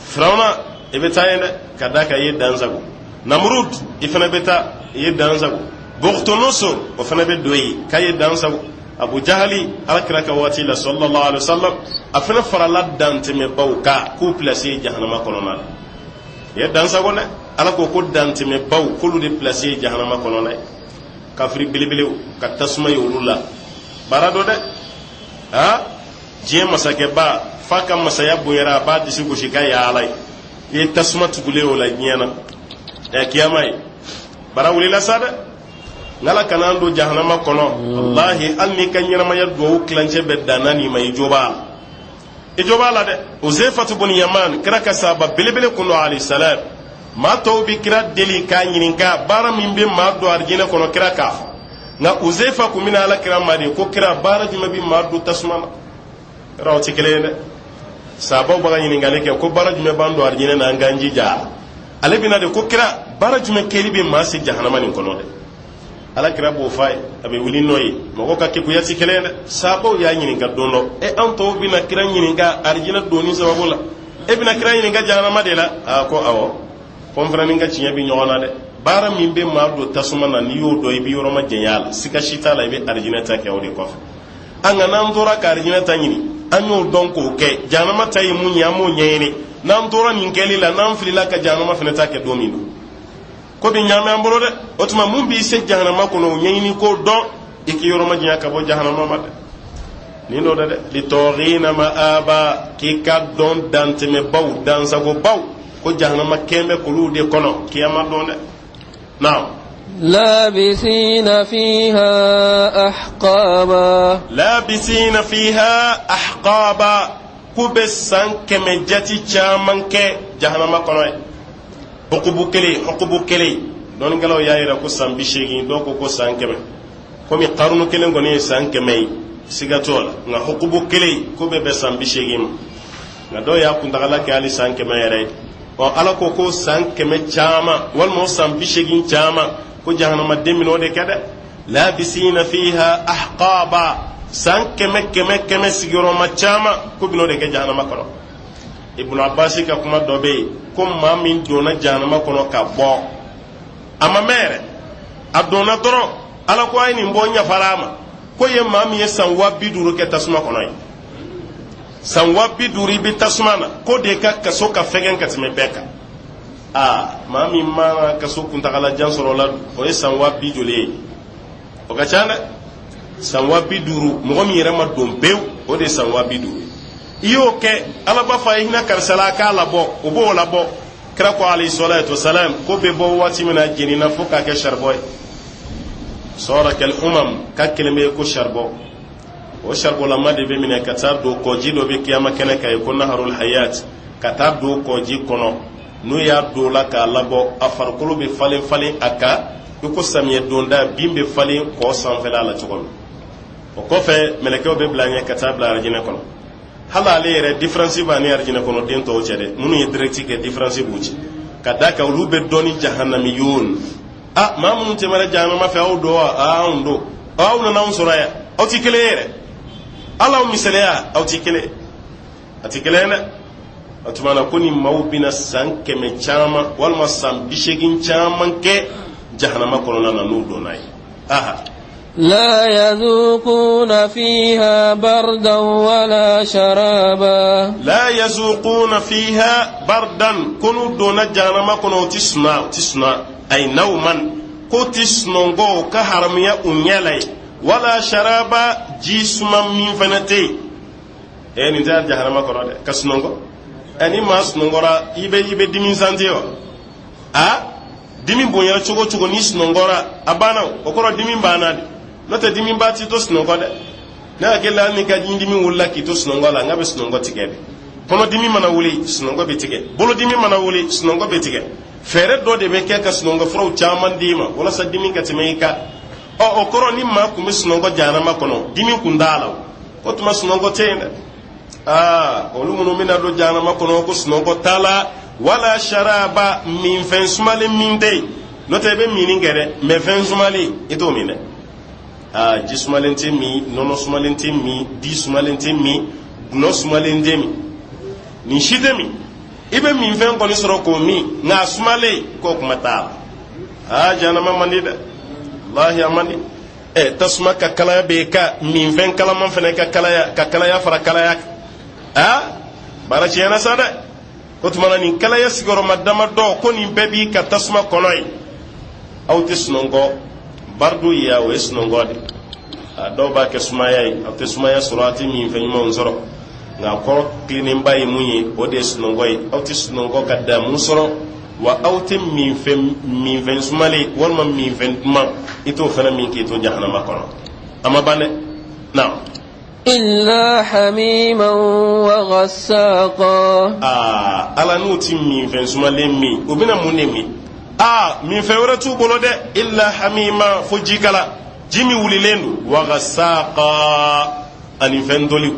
A: Firawuna, i bɛ taa yen dɛ, ka d'a kan i ye dansago. Namurud, i fana bɛ taa, i ye dansago. Bukhtunosor, o fana bɛ don yen k'a ye dansago. Abu Jahali, Ala kira ka waati la sallallahu alaihi wasallam, a fana farala dantɛmɛbaw kan k'u pilasi ye jahanama kɔnɔna la. I ye dansago dɛ. Ala ko ko dantɛmɛbaw, k'olu de pilasi ye jahanama kɔnɔna ye. Kafiri belebelew ka tasuma ye olu la baara dɔ dɛ. Ha, diɲɛ masakɛba f'a ka masaya bonyara, a b'a disi gosi k'a ye Ala ye. I ye tasuma tugulen o la diɲɛ na, ɛ, kiyama ye baara wulila sa dɛ. N'Ala kana an don jahanama kɔnɔ. Walahi, hali n'i ka ɲɛnamaya duwawu tilancɛ bɛɛ danna nin ma, i jo b'a la, i jo b'a la dɛ. Uzefatu bun Yaman, kira ka sahaba belebele kun don alayhi salam. Maa tɔw bi kira deli k'a ɲininka baara min bɛ maa don arijinɛ kɔnɔ, kira k'a fɔ. Nka Uzefa kun bɛna Ala kira ma de ko kira, baara jumɛn bɛ maa don tasuma na? Yɔrɔ o tɛ kelen ye dɛ. Sahabaw b'a ka ɲininkali kɛ ko baara jumɛn b'an don arijinɛ na, an k'an jija a la. Ale bɛna de ko kira, baara jumɛn kɛli bɛ maa se jahanama nin kɔnɔ dɛ? Ala kira b'o f'a ye, a bɛ wuli n'o ye. Mɔgɔw ka kekuya ti kelen ye dɛ. Sahabaw y'a ɲininka don dɔ, e, an tɔw bɛna kira ɲininka arijinɛ donni sababu la, e bɛna kira ɲininka jahanama de la? A ko awɔ, ko n fana ni n ka tiɲɛ bɛ ɲɔgɔn na dɛ. Baara min bɛ maa don tasuma na, n'i y'o dɔn, i bɛ yɔrɔ ma janya a la, siga si t'a la, i bɛ arijinɛ ta kɛ o de kɔfɛ. An nka n'an tora ka arijinɛ ta ɲini, an y'o dɔn k'o kɛ, jahanama ta ye mun ye, an m'o ɲɛɲini. N'an tora nin kɛli la, n'an filila ka jahanama fana ta kɛ don min don, ko bɛ ɲaami an bolo dɛ. O tuma, mun b'i se jahanama kɔnɔ, o ɲɛɲini k'o dɔn, i k'i yɔrɔ ma janya ka bɔ jahanama ma dɛ. Nin dɔ dɛ, litɔghina ma'aba, k'i ka dɔn dantɛmɛbaw, dansagobaw, ko jahanama kɛn bɛ k'olu de kɔnɔ kiyama don dɛ. Naam.
B: لابثين فيها أحقابا.
A: Labisina fiha ahqaba, k'u bɛ san 100 jati caman kɛ jahanama kɔnɔ ye. Hukubu kelen, hukubu kelen, dɔnnikɛlaw y'a yira ko san 80, dɔw ko ko san 100. Komi karunu kelen kɔni ye san 100 ye, siga t'o la. Nka hukubu kelen ko bɛ bɛn san 80 ma, nka dɔw y'a kuntagala kɛ hali san 100 yɛrɛ ye. Ɔ, Ala ko ko san 100 caman walima o san 80 caman, ko jahanamaden minɛ o de kɛ dɛ. Labisina fiha ahqaba, san kɛmɛ kɛmɛ kɛmɛ sigiyɔrɔma caman, ko bɛn'o de kɛ jahanama kɔnɔ. Ibnu Abbasi ka kuma dɔ bɛ yen ko maa min donna jahanama kɔnɔ ka bɔ, a ma mɛn yɛrɛ, a donna dɔrɔn, Ala ko a ye nin bɔ, n yafara a ma. K'o ye maa min ye san 50 000 kɛ tasuma kɔnɔ ye, san 50 000 i bɛ tasuma na, k'o de ka kaso ka fɛgɛn ka tɛmɛ bɛɛ kan. Aa, maa min ma kaso kuntagalajan sɔrɔ o la, o ye san waa bi joli ye? O ka ca dɛ. San 50 000, mɔgɔ min yɛrɛ ma don pewu, o de ye san 50 000 ye. I y'o kɛ, Ala b'a fɔ a ye hinɛ karisa la, a k'a labɔ. O b'o labɔ. Kira ko alayhi salatu wasalam k'o bɛ bɔ waati min na, jenina fo k'a kɛ saribɔn ye. Sɔra kal humam, k'a kelen bɛ ko saribɔn. O saribɔnlama de bɛ minɛ ka taa don kɔji dɔ bɛ kiyama kɛnɛ kan ye ko naharul hayat, ka taa don kɔji kɔnɔ. N'u y'a don la k'a labɔ, a farikolo bɛ falen falen a kan i ko samiyɛ donda bin bɛ falen kɔ sanfɛla la cogo min. O kɔfɛ, mɛlɛkɛw bɛ bila ɲɛ ka taa bila arijinɛ kɔnɔ. Hali ale yɛrɛ, différence b'a ni arijinɛ kɔnɔ den tɔw cɛ dɛ. Minnu ye direct kɛ, différence b'u cɛ, ka d'a kan olu bɛ dɔn ni jahanamiyun. A maa minnu tɛmɛna jahanama fɛ, aw don wa? A, anw don. Aw nana anw sɔrɔ yan, aw ti kelen ye yɛrɛ. Ala aw misaliya, aw ti kelen, a ti kelen ye dɛ. O tuma na ko ni maaw bɛna san 100 caman walima san 80 caman kɛ jahanama kɔnɔna na n'u donna yen. Aha.
B: لا يذوقون فيها بردا ولا شرابا.
A: لا يذوقون فيها بردا, ko n'u donna jahanama kɔnɔ, u ti suna, u ti suna, ay nauman, k'u ti sunɔgɔ, o ka haramuya u ɲɛ la yen. Wala sharaba, ji suma min fana tɛ yen. Ɛ, nin tɛ jahanama kɔnɔ dɛ, ka sunɔgɔ. Ɛ, ni maa sunɔgɔra, i bɛ dimi santi wa? A dimi bonyana cogo o cogo, ni sunɔgɔra, a banna. O kɔrɔ dimi banna de. N'o tɛ, dimi ba t'i to sunɔgɔ dɛ. Ne hakili la, hali ni ka ɲindimi wulila k'i to sunɔgɔ la, n ka bɛ sunɔgɔ tigɛ de. Kɔnɔdimi mana wuli, sunɔgɔ bɛ tigɛ. Bolodimi mana wuli, sunɔgɔ bɛ tigɛ. Fɛɛrɛ dɔ de bɛ kɛ ka sunɔgɔ furaw caman d'i ma walasa dimi ka tɛmɛ i kan. Ɔ, o kɔrɔ, ni maa kun bɛ sunɔgɔ jahanama kɔnɔ, dimi kun t'a la. O tuma sunɔgɔ tɛ yen dɛ. Aa, olu minnu bɛna don jahanama kɔnɔ, ko sunɔgɔ t'a la, wala sharaba, minfɛn sumalen min tɛ yen. N'o tɛ, i bɛ minni kɛ dɛ, mɛ fɛn sumalen, i t'o min dɛ. Aa, ji sumalen tɛ min, nɔnɔ sumalen tɛ min, di sumalen tɛ min, gulɔ sumalen tɛ min, nin si tɛ min. I bɛ minfɛn kɔni sɔrɔ k'o min, nka a sumalen, k'o kuma t'a la. Aa, jahanama man di dɛ, walahi a man di. Ɛ, tasuma ka kalaya bɛ ka minfɛn kalaman fana ka kalaya, ka kalaya fara kalaya kan. Aa, baara tiɲɛna sa dɛ. O tuma na, nin kalaya sigiyɔrɔma damadɔ, ko nin bɛɛ b'i ka tasuma kɔnɔ yen. Aw tɛ sunɔgɔ. Baridu ya, o ye sunɔgɔ de. A dɔw b'a kɛ sumaya ye. Aw tɛ sumaya sɔrɔ, aw tɛ minfɛn ɲumanw sɔrɔ, nka kɔrɔ tilennenba ye mun ye, o de ye sunɔgɔ ye. Aw tɛ sunɔgɔ ka damu sɔrɔ wa, aw tɛ minfɛn, minfɛn sumalen walima minfɛn duman, i t'o fana min k'i to jahanama kɔnɔ. A ma ban dɛ na.
B: إلا حميما وغساقا.
A: Aa Ala, n'u ti minfɛn sumalen min, u bɛna mun de min? Aa, minfɛn wɛrɛ t'u bolo dɛ. Illa hamima, fo jikala, ji min wulilen don. Wagasaqa, ani fɛn toliw,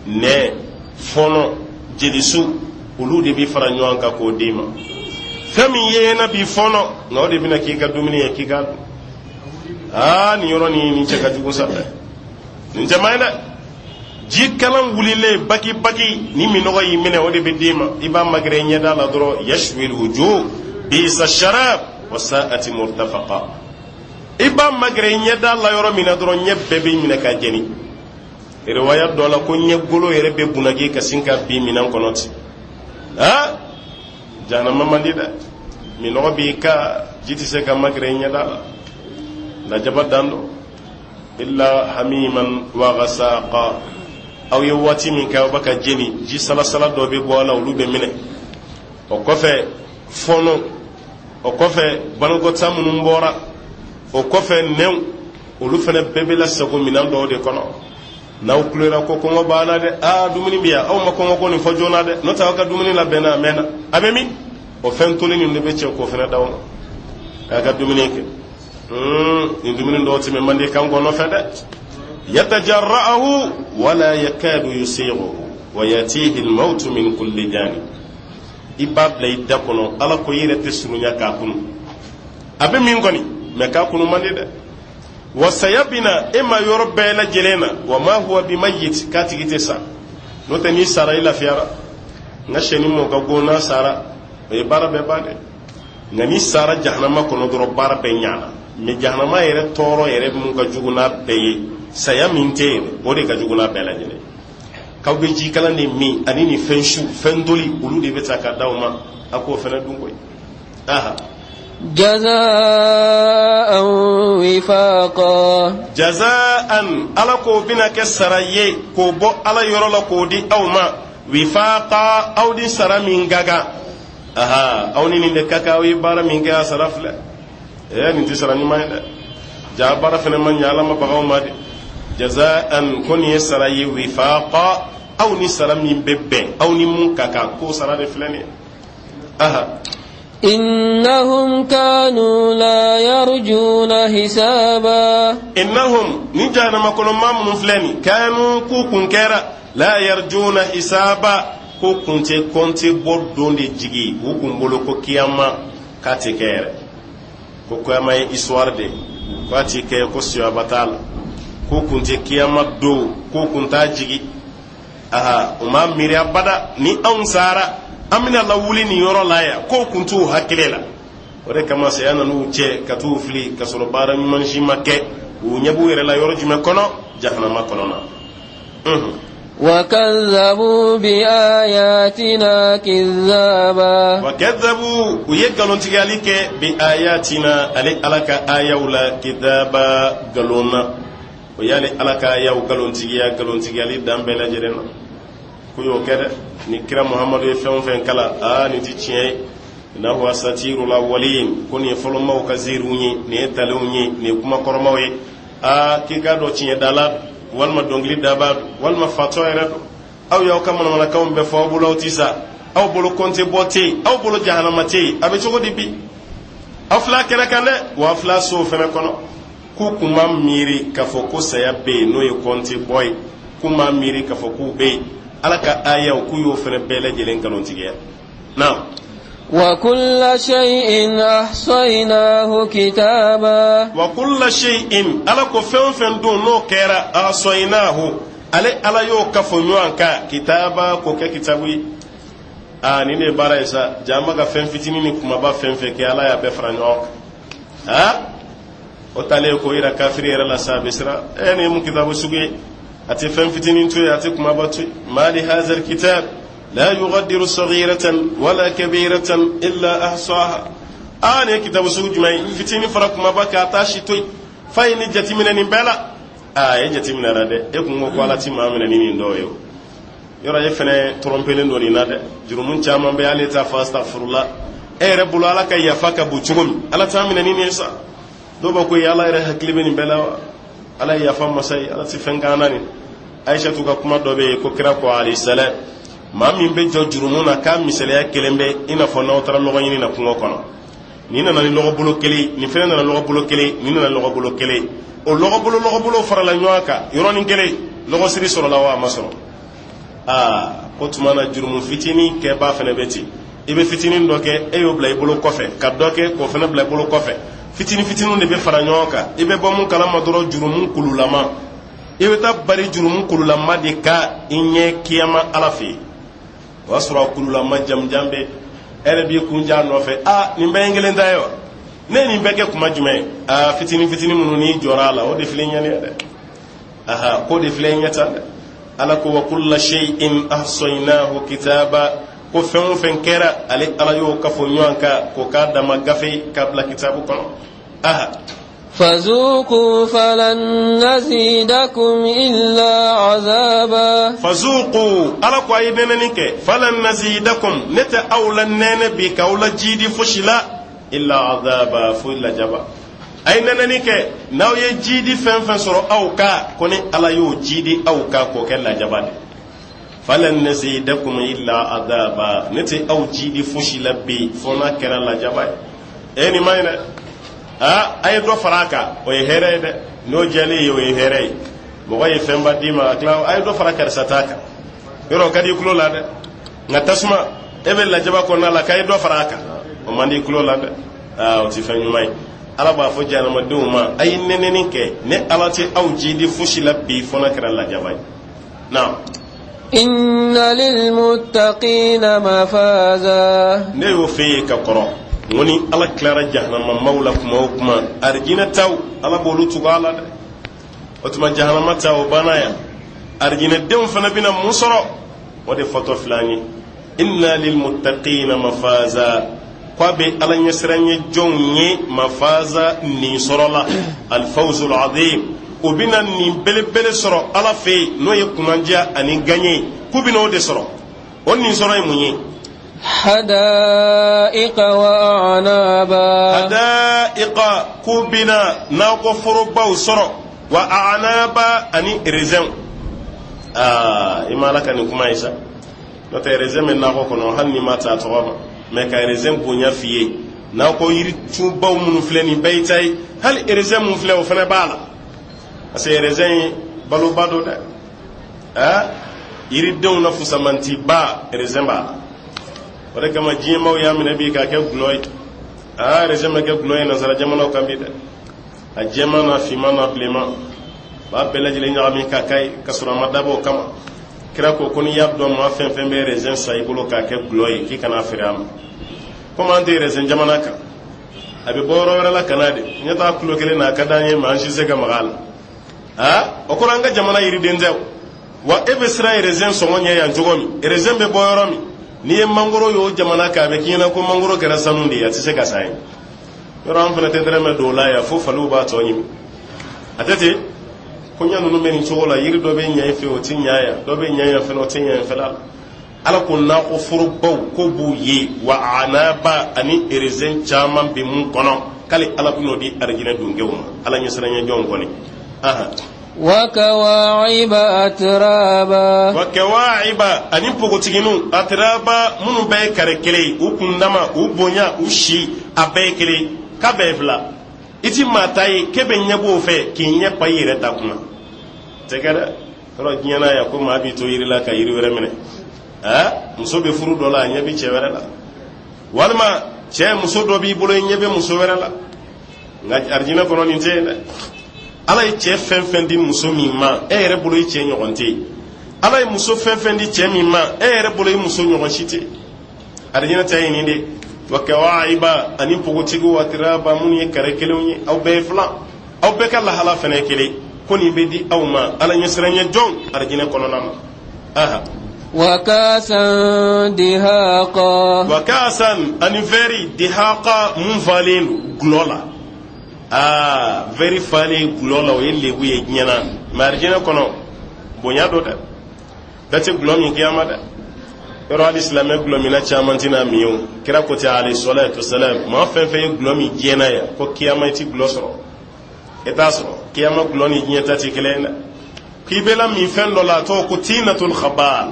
A: nɛ, fɔnɔ, jelisu, olu de bɛ fara ɲɔgɔn kan k'o d'i ma. Fɛn min ye na b'i fɔnɔ, nka o de bɛna k'i ka dumuni ye k'i k'a dun. Aa, nin yɔrɔ nin, nin cɛ ka jugu sa dɛ, nin cɛ man ɲi dɛ. Ji kalan wulilen baki baki, ni minɔgɔ y'i minɛ, o de bɛ d'i ma. I b'a magɛrɛ ɲɛda la dɔrɔn. Yashwil wujuh, bisa sharab wa sa'ati murtafaqa. I b'a magɛrɛ ɲɛda la yɔrɔ min na dɔrɔn, ɲɛ bɛɛ bɛ minɛ ka jeni. Riwaya dɔ la, ko ɲɛ golo yɛrɛ bɛ bunaki ka sin ka bin minɛn kɔnɔ ten. Ha, jahanama man di dɛ. Minɔgɔ b'i ka, ji tɛ se ka magɛrɛ ɲɛda la. Lajaba dan don. Illa hamiman wa ghasaqa. Aw ye waati min kɛ aw bɛ ka jeni, ji salasala dɔ bɛ bɔ a la, olu bɛ minɛ. O kɔfɛ fɔnɔ, o kɔfɛ banakɔta minnu bɔra, o kɔfɛ nɛnw, olu fana bɛɛ bɛ lasago minɛn dɔw de kɔnɔ. N'aw kulera ko kɔngɔ b'a la dɛ, aa, dumuni bɛ yan, aw ma kɔngɔ ko nin fɔ joona dɛ, n'o tɛ aw ka dumuni labɛnna a mɛnna. A bɛ min? O fɛn toli nin de bɛ cɛ k'o fana d'aw ma k'a ka dumuni kɛ. Nin dumuni dɔw tɛmɛ man di kan kɔnɔ fɛ dɛ. Yatajarra'ahu wala yakadu yusighuhu wa yatihi al-mautu min kulli janib. I b'a bila i da kɔnɔ, Ala ko i yɛrɛ tɛ surunya k'a kunu. A bɛ min kɔni, mɛ k'a kunu man di dɛ. Wa saya bina e ma yɔrɔ bɛɛ lajɛlen na. Wa ma huwa bimayyit, k'a tigi tɛ sa. N'o tɛ, n'i sara, i lafiyara. N ka sɛni mɔ ka go, n'a sara, o ye baara bɛɛ ban dɛ. Nka n'i sara jahanama kɔnɔ dɔrɔn, baara bɛɛ ɲana. Mɛ jahanama yɛrɛ tɔɔrɔ yɛrɛ mun ka jugu n'a bɛɛ ye, saya min tɛ yen, o de ka jugu n'a bɛɛ lajɛlen. K'aw bɛ jikalan de min ani nin fɛn su fɛn doli, olu de bɛ ta ka d'aw ma, a k'o fana dun koyi. Aha.
B: Jazaan wifaqa.
A: Jazaan, ala k'o bɛna kɛ sara ye k'o bɔ ala yɔrɔ la k'o di aw ma, wifaqa, aw ni sara min ka kan. Aha, aw ni nin de ka kan. Aw ye baara min kɛ, a sara filɛ. Ɛ, nin tɛ sara ɲuman ye dɛ. Ja baara fana ma ɲɛ, ala ma baga aw ma de. Jazaan, ko nin ye sara ye, wifaqa, aw ni sara min bɛ bɛn, aw ni mun ka kan, k'o sara de filɛ nin ye. Aha.
B: Innahum kanu la yarjuna hisaba.
A: Innahum, ni jahanama kɔnɔ maa minnu filɛ nin, kanu, k'u kun kɛra, la yarjuna hisaba, ko kun tɛ kɔnte bɔ don de jigi u kun bolo, ko kiyama k'a tɛ kɛ yɛrɛ, ko kiyama ye histoire de ye, k'a tɛ kɛ, ko siyaba t'a la, ko kun tɛ kiyama don, ko kun t'a jigi. Aha, u ma miiri abada ni anw sara, an bɛna lawuli nin yɔrɔ la yan, k'o kun t'u hakili la. O de kama saya nan'u cɛ ka t'u fili ka sɔrɔ baara ɲuman si ma kɛ. U ɲɛ b'u yɛrɛ la yɔrɔ jumɛn kɔnɔ? Jahanama kɔnɔ na.
B: وكذبوا بآياتنا كذابا.
A: وكذبوا, u ye nkalontigiyali kɛ, بآياتنا, ale ala ka ayaw la, كذابا, nkalon na. O y'ale ala ka ayaw nkalontigiya, nkalontigiyali dan bɛɛ lajɛlen na. K'u y'o kɛ dɛ. Ni kira Muhamadu ye fɛn o fɛn kala, aa, nin ti tiɲɛ ye. إنه أساطير الأولين, ko nin ye fɔlɔmaw ka ziiriw ye, nin ye talenw ye, nin ye kumakɔrɔmaw ye. Aa, k'i k'a dɔn tiɲɛ dala walima dɔnkili daba don walima fatɔ yɛrɛ don. Aw y'aw ka manamanakanw bɛɛ fɔ, aw bolo aw ti sa, aw bolo kɔnte bɔ tɛ yen, aw bolo jahanama tɛ yen. A bɛ cogo di bi? Aw fila kɛnɛ kan dɛ, wa aw fila sow fɛnɛ kɔnɔ. K'u kun ma miiri k'a fɔ ko saya bɛ yen, n'o ye kɔnte bɔ ye. K'u ma miiri k'a fɔ k'u bɛ yen. Ala ka ayaw, k'u y'o fɛnɛ bɛɛ lajɛlen nkalontigiya. Naam.
B: وكل شيء أحصيناه كتابا.
A: وكل شيء, ala ko fɛn o fɛn dun n'o kɛra, أحصيناه, ale ala y'o kafo ɲɔgɔn kan, كتابا, k'o kɛ kitabu ye. Aa, nin de ye baara ye sa. Jama ka fɛn fitinin ni kumaba fɛn fɛn kɛ, ala y'a bɛɛ fara ɲɔgɔn kan. Aa, o talen k'o yira kafiri yɛrɛ la sa, a bɛ siran. Ɛ, nin ye mun kitabu sugu ye? A tɛ fɛn fitinin to yen, a tɛ kumaba to yen. ما لهذا الكتاب لا يغادر صغيرة ولا كبيرة إلا أحصاها. Aa, nin ye kitabu sugu jumɛn ye? Fitinin fara kumaba kan, a t'a si to yen. Fa ye ni jateminɛ nin bɛɛ la. Aa, e jateminɛra dɛ. E kun ko ko ala ti maa minɛ ni nin dɔw ye. O yɔrɔ e fɛnɛ tɔrɔnpelen don nin na dɛ. Jurumu caman bɛ, hali t'a fɔ astafurula. E yɛrɛ bolo, ala ka yafa ka bon cogo min, ala t'a minɛ ni nin ye sa. Dɔw b'a ko ala yɛrɛ hakili bɛ nin bɛɛ la wa? Ala ye yafa masa ye, ala ti fɛn kan na. Nin Ayisatu ka kuma dɔ bɛ yen ko kira ko alayhi salam, maa min bɛ jɔ jurumu na, k'a misaliya kelen bɛ i n'a fɔ n'aw taara lɔgɔ ɲini na kungo kɔnɔ. Nin nana ni lɔgɔ bolo kelen, nin fɛnɛ nana lɔgɔ bolo kelen, nin nana lɔgɔ bolo kelen. O lɔgɔ bolo, lɔgɔ bolo farala ɲɔgɔn kan yɔrɔnin kelen, lɔgɔ siri sɔrɔla wa a ma sɔrɔ? Aa, ko tuma na jurumu fitinin kɛba fɛnɛ bɛ ten. I bɛ fitinin dɔ kɛ, e y'o bila i bolo kɔfɛ, ka dɔ kɛ k'o fɛnɛ bila i bolo kɔfɛ. Fitinin fitininw de bɛ fara ɲɔgɔn kan. I bɛ bɔ mun kalama dɔrɔn, jurumu kululama. I bɛ taa bari jurumu kululama de ka i ɲɛ kiyama ala fɛ yen. O y'a sɔrɔ a kululama jamujan bɛ e yɛrɛ b'i kun ja nɔfɛ. Aa, nin bɛɛ ye n kelen ta ye wa? Ne ye nin bɛɛ kɛ kuma jumɛn? Aa, fitinin fitinin minnu n'i jɔra a la, o de filɛ ɲɛ dɛ. Aha, k'o de filɛ ɲɛ tan dɛ. Ala ko وكل شيء أحصيناه كتابا, ko fɛn o fɛn kɛra, ale ala y'o kafo ɲɔgɔn kan k'o k'a dama gafe k'a bila kitabu kɔnɔ. Aha.
B: فذوقوا فلن نزيدكم إلا عذابا.
A: فذوقوا, ala ko a ye nɛnɛni kɛ, فلن نزيدكم, ne tɛ aw la nɛnɛ bi k'aw la jiidi fosi la, إلا عذابا, foyi lajaba. A ye nɛnɛni kɛ, n'aw ye jiidi fɛn fɛn sɔrɔ aw ka, ko ni ala y'o jiidi aw ka k'o kɛ lajaba de. فلن نزيدكم إلا عذابا, ne tɛ aw jiidi fosi la bi fo n'a kɛra lajaba ye. E, nin ma ɲi dɛ. Aa, a ye dɔ fara a kan, o ye hɛrɛ ye dɛ. N'o jɛlen ye, o ye hɛrɛ ye. Mɔgɔ ye fɛnba d'i ma, a tila a ye dɔ fara karisa ta kan, yɔrɔ o ka di i tulo la dɛ. Nka tasuma, e bɛ lajaba kɔnɔna la k'a ye dɔ fara a kan, o man di i tulo la dɛ. Aa, o tɛ fɛn ɲuman ye. Ala b'a fɔ jahanamadenw ma, a ye nɛnɛni kɛ, ne ala tɛ aw jidi fosi la bi fo n'a kɛra lajaba ye. Naam.
B: Inna lilmuttaqina mafaza.
A: Ne y'o f'e ye ka kɔrɔ, n ko ni Ala tilara jahanama maaw la kuma o kuma, arijinɛ taw, Ala b'olu tugu a la dɛ. O tuma jahanama ta o banna yan, arijinɛdenw fana bɛna mun sɔrɔ? O de fɔtɔ filɛ an ye, inna lilmuttaqina mafaza, ko a bɛ Ala ɲɛsiranɲɛ jɔnw ye mafaza, nin sɔrɔla alfawzul azim, u bɛna nin belebele sɔrɔ Ala fɛ yen, n'o ye kunnaja ani gaɲe ye, k'u bɛna o de sɔrɔ. O nin sɔrɔ ye mun ye?
B: Hadaiqa wa a'naba.
A: Hadaiqa, k'u bɛna nakɔ forobaw sɔrɔ, wa a'naba, ani rezɛnw. Aa, i ma Ala ka nin kuma ye sa, n'o tɛ rezɛn bɛ nakɔ kɔnɔ hali n'i ma ta a tɔgɔ ma, mɛ ka rezɛn bonya f'i ye, nakɔ yiritunbaw minnu filɛ nin bɛɛ y'i ta ye, hali rezɛn mun filɛ, o fana b'a la, parce que rezɛn ye baloba don dɛ. Aa, yiridenw na fusamantiba, rezɛn b'a la. O de kama diɲɛmaw y'a minɛ bi k'a kɛ gulɔ ye. Aa, rezɛn bɛ kɛ gulɔ ye nasara jamanaw kan bi dɛ, a jɛman n'a finman n'a bilenman, b'a bɛɛ lajɛlen ɲagami k'a k'a ye, ka sɔrɔ a ma dabɔ o kama. Kira ko ko n'i y'a dɔn maa fɛn fɛn bɛ rezɛn san i bolo k'a kɛ gulɔ ye, k'i kana feere a ma. Komi an tɛ rezɛn jamana kan, a bɛ bɔ yɔrɔ wɛrɛ la ka na de, ɲɛ t'a kulo kelen na, a ka d'an ye, mɛ an si se ka maga a la. Aa, o kɔrɔ an ka jamana yiriden tɛ wa? E bɛ siran rezɛn sɔngɔ ɲɛ yan cogo min, rezɛn bɛ bɔ yɔrɔ min, n'i ye mangoro y'o jamana kan, a bɛ k'i ɲɛna ko mangoro kɛra sanu de ye, a tɛ se ka san ye. Yɔrɔ an fana tɛ dɛrɛmɛ don o la yan, fo faliw b'a tɔ ɲimi. A tɛ ten, ko ɲɛ ninnu bɛ nin cogo la, yiri dɔ bɛ ɲɛ i fɛ, o tɛ ɲɛ yan, dɔ bɛ ɲɛ yan fɛnɛ, o tɛ ɲɛ yan fɛnɛ la. Ala ko nakɔ forobaw ko b'u ye, wa anaba, ani erezɛn caman bɛ mun kɔnɔ, k'ale Ala bɛn'o di arijinɛ dunkew ma, Ala ɲɛsiranɲɛ jɔnw kɔni.
B: Wa kawa'iba atraba.
A: Wa kawa'iba, ani npogotigininw, atraba, minnu bɛɛ ye kare kelen ye, u kundama, u bonya, u si, a bɛɛ ye kelen ye, k'a bɛɛ ye fila. I ti maa ta ye k'e bɛ ɲɛbɔ o fɛ k'i ɲɛ pan i yɛrɛ ta kunna, tɛ kɛ dɛ. Yɔrɔ diɲɛ na yan, ko maa b'i to yiri la ka yiri wɛrɛ minɛ, aa, muso bɛ furu dɔ la, a ɲɛ bɛ cɛ wɛrɛ la, walima cɛ, muso dɔ b'i bolo, i ɲɛ bɛ muso wɛrɛ la. Nka arijinɛ kɔnɔ nin tɛ yen dɛ. Ala ye cɛ fɛn fɛn di muso min ma, e yɛrɛ bolo i cɛ ɲɔgɔn tɛ yen. Ala ye muso fɛn fɛn di cɛ min ma, e yɛrɛ bolo i muso ɲɔgɔn si tɛ yen. Arijinɛ ta ye nin de, wa kawaiba, ani npogotigiw, atiraba, minnu ye kare kelenw ye, aw bɛɛ ye filan, aw bɛɛ ka lahala fɛnɛ ye kelen, ko nin bɛ di aw ma, Ala ɲɛsiranɲɛ jɔn, arijinɛ kɔnɔna na. Aha.
B: Wa kasan dihaqa.
A: Wa kasan, ani vɛri, dihaqa, mun falen don gulɔ la. Aa, vɛri falen gulɔ la, o ye lebu ye diɲɛ na, mɛ arijinɛ kɔnɔ bonya don dɛ. Bɛɛ tɛ gulɔ min kiyama dɛ. Yɔrɔ hali silamɛ gulɔminna caman tɛna min o. Kira ko ten, alayhi salatu wasalam, maa fɛn fɛn ye gulɔ min diɲɛ na yan, ko kiyama i ti gulɔ sɔrɔ, i t'a sɔrɔ. Kiyama gulɔ ni diɲɛ ta tɛ kelen ye dɛ. K'i bɛ la min fɛn dɔ la, a tɔgɔ ko tinatul khabal.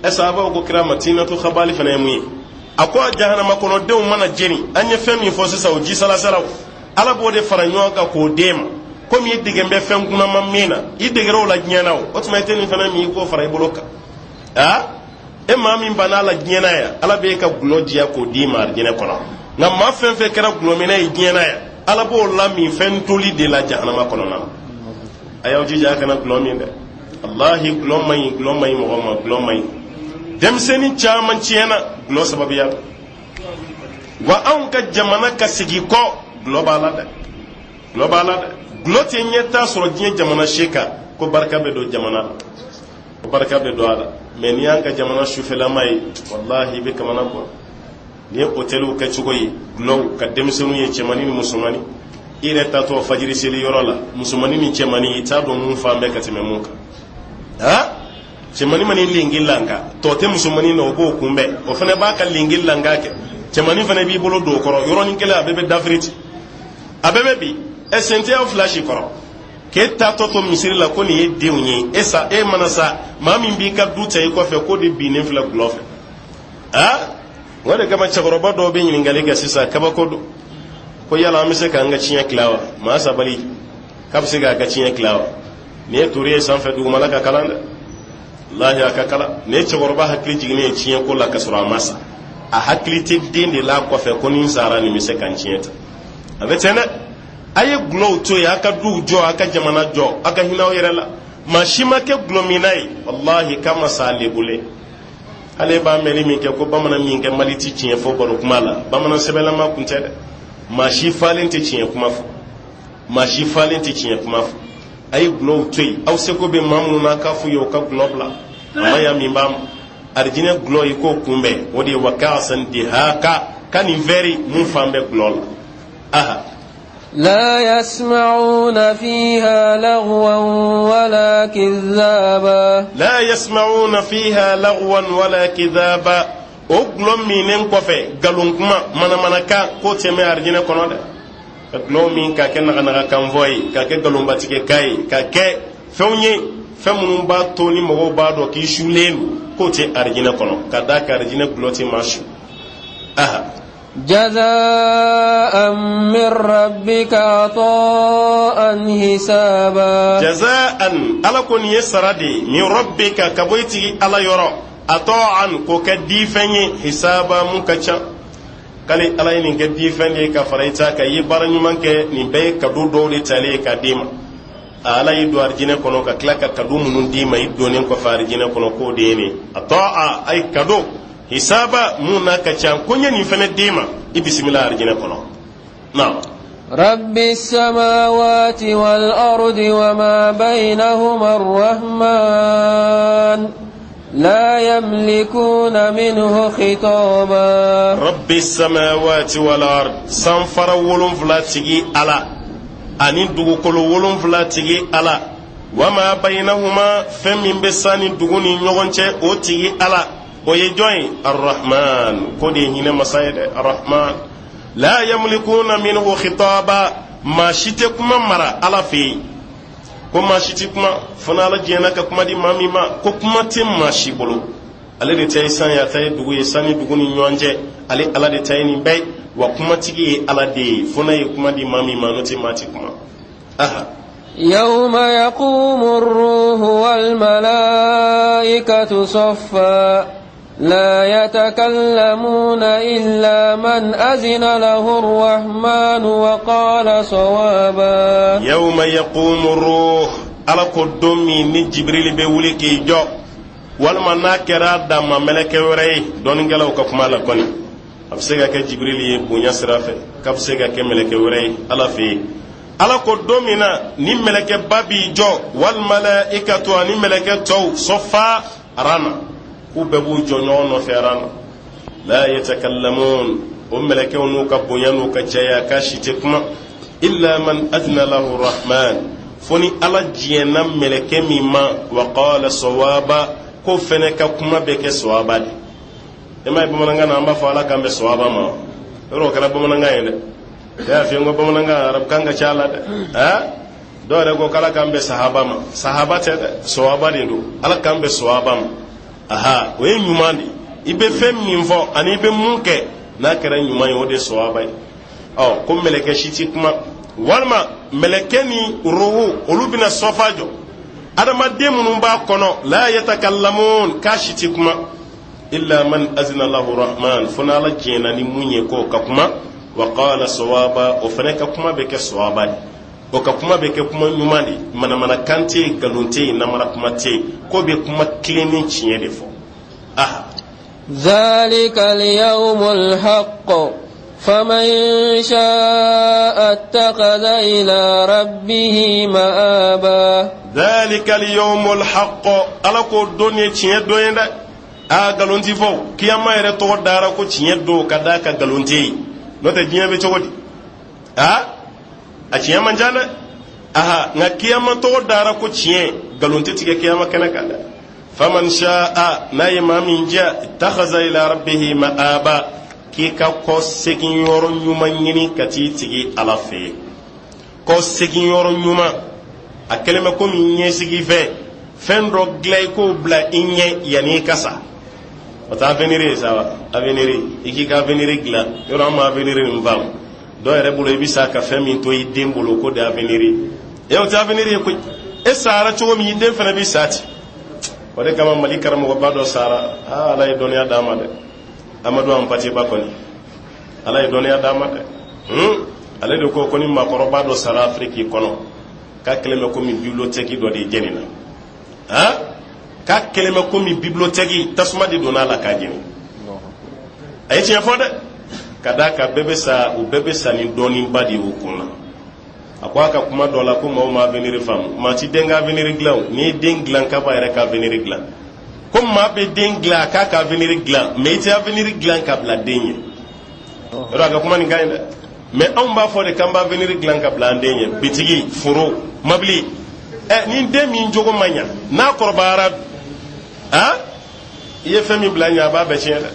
A: Ɛ, sahabaw ko kira ma, tinatul khabali fana ye mun ye? A ko a jahanama kɔnɔdenw mana jeni, an ye fɛn min fɔ sisan, o ji salasalaw, Ala b'o de fara ɲɔgɔn kan k'o d'e ma. Komi i degen bɛ fɛn kunama min na, i degera o la diɲɛ na, o o tuma i tɛ nin fana min, i k'o fara i bolo kan. Aa, e maa min banna a la diɲɛ na yan, Ala b'e ka gulɔ diya k'o d'i ma arijinɛ kɔnɔ. Nka maa fɛn fɛn kɛra gulɔminna ye diɲɛ na yan, Ala b'o lamin fɛn toli de la jahanama kɔnɔna na. A y'aw jija a kana gulɔ min dɛ. Walahi, gulɔ man ɲi, gulɔ man ɲi mɔgɔ ma, gulɔ man ɲi. Denmisɛnnin caman tiɲɛna gulɔ sababuya la. Wa anw ka jamana ka sigi kɔ, gulɔ b'a la dɛ, gulɔ b'a la dɛ. Gulɔ tɛ ɲɛtaa sɔrɔ diɲɛ jamana si kan ko barika bɛ don jamana la, ko barika bɛ don a la. Mɛ n'i y'an ka jamana sufɛlama ye, walahi, i bɛ kamana gan. N'i ye hôteliw kɛcogo ye, gulɔw ka denmisɛnninw ye, cɛmannin ni musomannin, i yɛrɛ taatɔ fajiri seli yɔrɔ la, musomannin ni cɛmannin, i t'a dɔn mun fan bɛɛ ka tɛmɛ mun kan. Ha, cɛmannin mana lenki lanka, tɔ tɛ musomannin na, o b'o kunbɛn, o fana b'a ka lenki lanka kɛ, cɛmannin fana b'i bolo don o kɔrɔ, yɔrɔnin kelen a bɛɛ bɛ dafiri ten, a bɛɛ bɛ bi. Ɛ, sen tɛ aw fila si kɔrɔ k'e taatɔ to misiri la ko nin ye denw ye. E sa, e mana sa, maa min b'i ka du ta i kɔfɛ, k'o de binnen filɛ gulɔ fɛ. Aa, o de kama cɛkɔrɔba dɔw bɛ ɲininkali kɛ sisan, kabako don, ko yala an bɛ se k'an ka tiɲɛ tila wa? Maa sabali, k'a bɛ se k'a ka tiɲɛ tila wa? Nin ye tori ye sanfɛ, dugumala ka kalan dɛ, walahi, a ka kalan. Nin ye cɛkɔrɔba hakili jiginnen ye tiɲɛ ko la ka sɔrɔ a ma sa. A hakili tɛ den de la kɔfɛ ko ni n sara, nin bɛ se ka n tiɲɛ ta. A bɛ ten dɛ. A ye gulɔw to yen, a ka duw jɔ, a ka jamana jɔ, a ka hinɛ aw yɛrɛ la. Maa si ma kɛ gulɔminna ye, walahi, k'a ma sa lebulen. Ale b'a mɛnni min kɛ ko bamanan min kɛ mali ti tiɲɛ fɔ baro kuma la, bamanan sɛbɛlama kun tɛ dɛ. Maa si falen tɛ tiɲɛ kuma fɔ, maa si falen tɛ tiɲɛ kuma fɔ. A ye gulɔw to yen, aw seko bɛ maa minnu na, k'a f'u ye u ka gulɔ bila. A ma ya min b'a ma arijinɛ gulɔ, i k'o kunbɛn, o de ye wa ka'san dihaka, ka nin vɛri mun fan bɛ gulɔ la. Aha.
B: لا يسمعون فيها لغوا ولا كذابا.
A: لا يسمعون فيها لغوا ولا كذابا. O gulɔ minnen kɔfɛ, nkalon kuma, manamanakan, k'o tɛ mɛn arijinɛ kɔnɔ dɛ. Ka gulɔ min k'a kɛ naganagakanfɔ ye, k'a kɛ nkalonbatigɛkan ye, k'a kɛ fɛnw ye, fɛn minnu b'a to ni mɔgɔw b'a dɔn k'i sulen don, k'o tɛ arijinɛ kɔnɔ, ka d'a kan arijinɛ gulɔ tɛ maa su. Aha.
B: جزاء من ربك عطاء حسابا.
A: Jazaan, Ala ko nin ye sara de ye, min rabbika, ka bɔ i tigi Ala yɔrɔ, ata'an, k'o kɛ difɛn ye, hisaba, mun ka ca. K'ale Ala ye nin kɛ difɛn de ye ka fara i ta kan. I ye baara ɲuman kɛ, nin bɛɛ ye kado dɔw de talen ye k'a d'i ma. Ala y'i don arijinɛ kɔnɔ ka tila ka kado minnu d'i ma i donnen kɔfɛ arijinɛ kɔnɔ, k'o de ye nin ata'a, ay kado, hisaba, mun n'a ka ca, ko n ye nin fɛnɛ d'i ma, i bisimila arijinɛ kɔnɔ na.
B: رب السماوات والأرض وما بينهما الرحمن لا يملكون منه خطابا.
A: Rabbi samawati wal ard, sanfara 7 tigi Ala ani dugukolo 7 tigi Ala, wama bainahuma, fɛn min bɛ san ni dugu ni ɲɔgɔn cɛ, o tigi Ala, o ye jɔn ye? Arrahman, ko de ye hinɛ masa ye dɛ, Arrahman. La yamlikuna minhu khitaba, maa si tɛ kuma mara Ala fɛ yen, ko maa si tɛ kuma fo n'Ala diɲɛna ka kuma di maa min ma. Ko kuma tɛ maa si bolo. Ale de ta ye san ye, a ta ye dugu ye, san ni dugu ni ɲɔgɔn cɛ, ale Ala de ta ye nin bɛɛ ye. Wa kumatigi ye Ala de ye, fo n'a ye kuma di maa min ma, n'o tɛ maa ti kuma. Aha.
B: يوم يقوم الروح والملائكة صفا لا يتكلمون إلا من أذن له الرحمن وقال صوابا.
A: Yawma yaqumu ruh, Ala ko don min ni Jibrili bɛ wuli k'i jɔ, walima n'a kɛra dama mɛlɛkɛ wɛrɛ ye, dɔnnikɛlaw ka kuma la kɔni, a bɛ se ka kɛ Jibrili ye bonya sira fɛ, k'a bɛ se ka kɛ mɛlɛkɛ wɛrɛ ye Ala fɛ yen. Ala ko don min na ni mɛlɛkɛba b'i jɔ, wal malaikatu, ani mɛlɛkɛ tɔw, sɔfa aran na, k'u bɛɛ b'u jɔ ɲɔgɔn nɔfɛ aran na, la yatakallamun, o mɛlɛkɛw n'u ka bonya n'u ka caya, k'a si tɛ kuma, illa man adina lahu rahman, fo ni Ala diɲɛna mɛlɛkɛ min ma, wa qala sawaba, k'o fɛnɛ ka kuma bɛ kɛ sawaba de. E m'a ye, bamanankan na an b'a fɔ Ala k'an bɛ sawaba ma. Yɔrɔ o kɛra bamanankan ye dɛ. Ne y'a f'i ye n ko bamanankan, arabukan ka ca a la dɛ. Aa, dɔw yɛrɛ ko k'Ala k'an bɛ sahaba ma. Sahaba tɛ dɛ, sawaba de don. Ala k'an bɛ sawaba ma. Aha, o ye ɲuman de. I bɛ fɛn min fɔ ani i bɛ mun kɛ, n'a kɛra ɲuman ye, o de ye sawaba ye. Ɔ, ko mɛlɛkɛ si ti kuma, walima mɛlɛkɛ ni ruhu, olu bɛna sɔfa jɔ, adamaden minnu b'a kɔnɔ, la yatakallamun, k'a si ti kuma, illa man azina lahu rahman, fo n'Ala diɲɛna ni mun ye k'o ka kuma, wa qala sawaba, o fana ka kuma bɛ kɛ sawaba de, o ka kuma bɛ kɛ kuma ɲuman de, manamanakan tɛ yen, nkalon tɛ yen, namara kuma tɛ yen, k'o bɛ kuma tilennen tiɲɛ de fɔ. Aha.
B: ذلك اليوم الحق فمن شاء اتخذ إلى ربه مآبا.
A: ذلك اليوم الحق, Ala ko don ye tiɲɛ don ye dɛ. A nkalon ti fɔ. Kiyama yɛrɛ tɔgɔ dara ko tiɲɛ don, ka d'a kan nkalon tɛ yen, n'o tɛ diɲɛ bɛ cogo di? A a tiɲɛ man ca dɛ. Aha, nka kiyama tɔgɔ dara ko tiɲɛ, nkalon tɛ tigɛ kiyama kɛnɛ kan dɛ. Faman sha'a, n'a ye maa min diya, ittakhadha ila rabbihi ma'aba, k'i ka kɔ segin yɔrɔ ɲuman ɲini ka t'i tigi Ala fɛ yen. Kɔ segin yɔrɔ ɲuman, a kɛlen bɛ komi ɲɛsigi fɛ, fɛn dɔ dilan i k'o bila i ɲɛ yanni i ka sa. O tɛ avenir ye sa wa? Avenir, i k'i ka avenir dilan. Yɔrɔ an ma avenir nin faamu. Dɔw yɛrɛ bolo, i bɛ sa ka fɛn min to i den bolo, k'o de ye avenir ye. E, o tɛ avenir ye koyi. E sara cogo min, i den fana bɛ sa ten. O de kama Mali karamɔgɔba dɔ sara. Aa, Ala ye dɔnniya d'a ma dɛ. Amadu Anpate Ba kɔni, Ala ye dɔnniya d'a ma dɛ. Ale de ko ko ni maakɔrɔba dɔ sara Afiriki kɔnɔ, k'a kɛlen bɛ komi bibliothèque dɔ de jenina. Han, k'a kɛlen bɛ komi bibliothèque, tasuma de donna a la k'a jeni. A ye tiɲɛ fɔ dɛ, ka d'a kan bɛɛ bɛ sa, u bɛɛ bɛ sa ni dɔɔninba de ye u kun na. A ko a ka kuma dɔ la ko maaw ma avenir faamu, maa ti den ka avenir dilan. O n'i ye den dilan k'a b'a yɛrɛ ka avenir dilan, ko maa bɛ den dilan a k'a ka avenir dilan, mais i tɛ avenir dilan ka bila den ɲɛ. Yɔrɔ a ka kuma nin ka ɲi dɛ, mais anw b'a fɔ de k'an b'a avenir dilan ka bila an den ɲɛ, bitigi, foro, mabili. Ɛ, ni den min jogo ma ɲa, n'a kɔrɔbayara, a i ye fɛn min bila ɲɛ, a b'a bɛɛ tiɲɛ dɛ.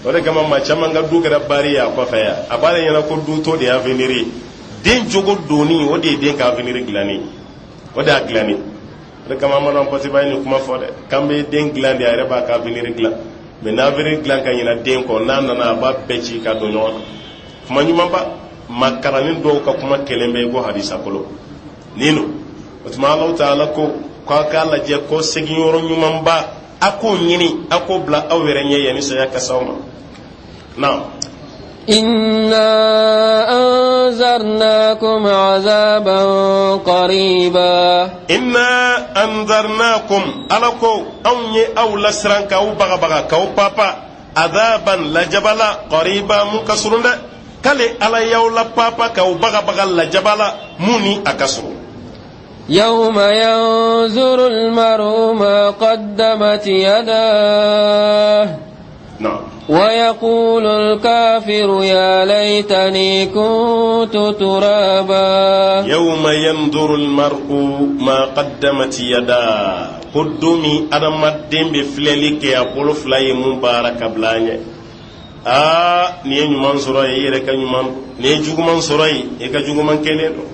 A: O de kama maa caman ka du kɛra baari ye a kɔfɛ yan. A b'ale ɲɛna ko du to de ye avenir ye. Den jogo donni, o de ye den ka avenir dilanni ye, o de y'a dilanni. O de kama an mana pɔtiba ye nin kuma fɔ dɛ, k'an bɛ den dilan de, a yɛrɛ b'a ka avenir dilan. Mais n'avenir dilan ka ɲina den kɔ, n'a nana, a b'a bɛɛ ci ka don ɲɔgɔn na. Kuma ɲumanba, maa kalannen dɔw ka kuma kelen bɛ i ko hadisa kolo nin don. O tuma Alahu taala ko k'a k'a lajɛ ko segin yɔrɔ ɲumanba, a k'o ɲini, a k'o bila aw yɛrɛ ɲɛ yanni saya ka s'aw ma. Naam.
B: إنا أنذرناكم عذابا قريبا.
A: Inna anzarnakum, Ala ko anw ye aw lasiran k'aw bagabaga k'aw papa, adaban, lajabala, qariba, mun ka surun dɛ. K'ale Ala y'aw la papa k'aw bagabaga lajabala mun ni a ka surun.
B: يوم ينظر المرء ما قدمت يداه ويقول الكافر يا ليتني كنت ترابا.
A: يوم ينظر المرء ما قدمت يداه, ko don min adamaden bɛ filɛli kɛ a bolo fila ye mun baara ka bila an ɲɛ. Aa, n'i ye ɲuman sɔrɔ yen, i yɛrɛ ka ɲuman, n'i ye juguman sɔrɔ yen, i ka juguman kelen don.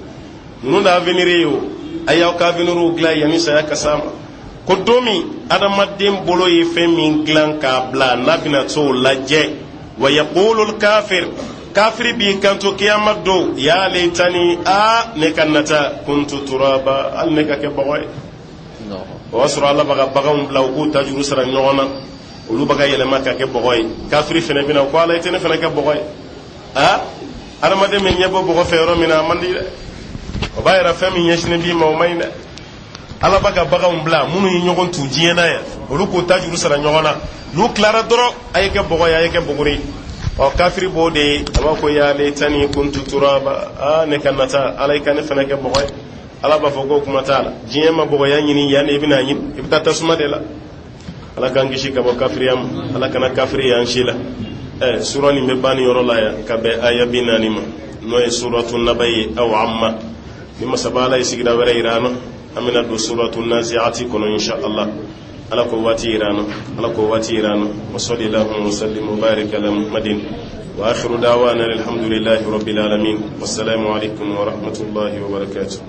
A: Ninnu da avenir ye o, a y'aw ka avenir dilan yanni saya ka s'a ma. Ko don min adamaden bolo ye fɛn min dilan k'a bila, n'a bɛna t'o lajɛ, wa yaqulu kafir, kafiri b'i kanto kiyama don, ya leitani, a ne ka nata, kuntu turaba, hali ne ka kɛ bɔgɔ ye. O y'a sɔrɔ Ala b'a ka baganw bila u k'u ta juru sara ɲɔgɔn na, olu b'a ka yɛlɛma ka kɛ bɔgɔ ye. Kafiri fɛnɛ bɛna ko Ala, i tɛ ne fɛnɛ kɛ bɔgɔ ye. A adamaden bɛ ɲɛbɔ bɔgɔ fɛ yɔrɔ min na, a man di dɛ. O b'a yira fɛn min ɲɛsinnen b'i ma, o man ɲi dɛ. Ala b'a ka baganw bila minnu ye ɲɔgɔn tu diɲɛ na yan, olu k'u ta juru sara ɲɔgɔn na. N'u tilara dɔrɔn, a ye kɛ bɔgɔ ye, a ye kɛ buguri ye. Ɔ, kafiri b'o de ye, a b'a ko ya leitani kuntu turaba, aa ne ka nata, Ala i ka ne fana kɛ bɔgɔ ye. Ala b'a fɔ ko kuma t'a la, diɲɛ ma bɔgɔya ɲini yan, i bɛna ɲini, i bɛ taa tasuma de la. Ala k'an kisi ka bɔ kafiriya ma, Ala kana kafiri y'an si la. Ɛ, sura nin bɛ ban nin yɔrɔ la yan ka bɛn aya 40 ma, n'o ye suratu naba ye. Aw amma ni masaba Ala ye sigida wɛrɛ yira an na, an bɛna don suratu naziati kɔnɔ, insha Allah. Ala ko waati yira an na, Ala ko waati yira an na. Wa sallallahu wa sallim wa barik ala Muhammadin, wa akhiru da'wana alhamdulillahi rabbil alamin, wassalamu alaikum wa rahmatullahi wa barakatuh.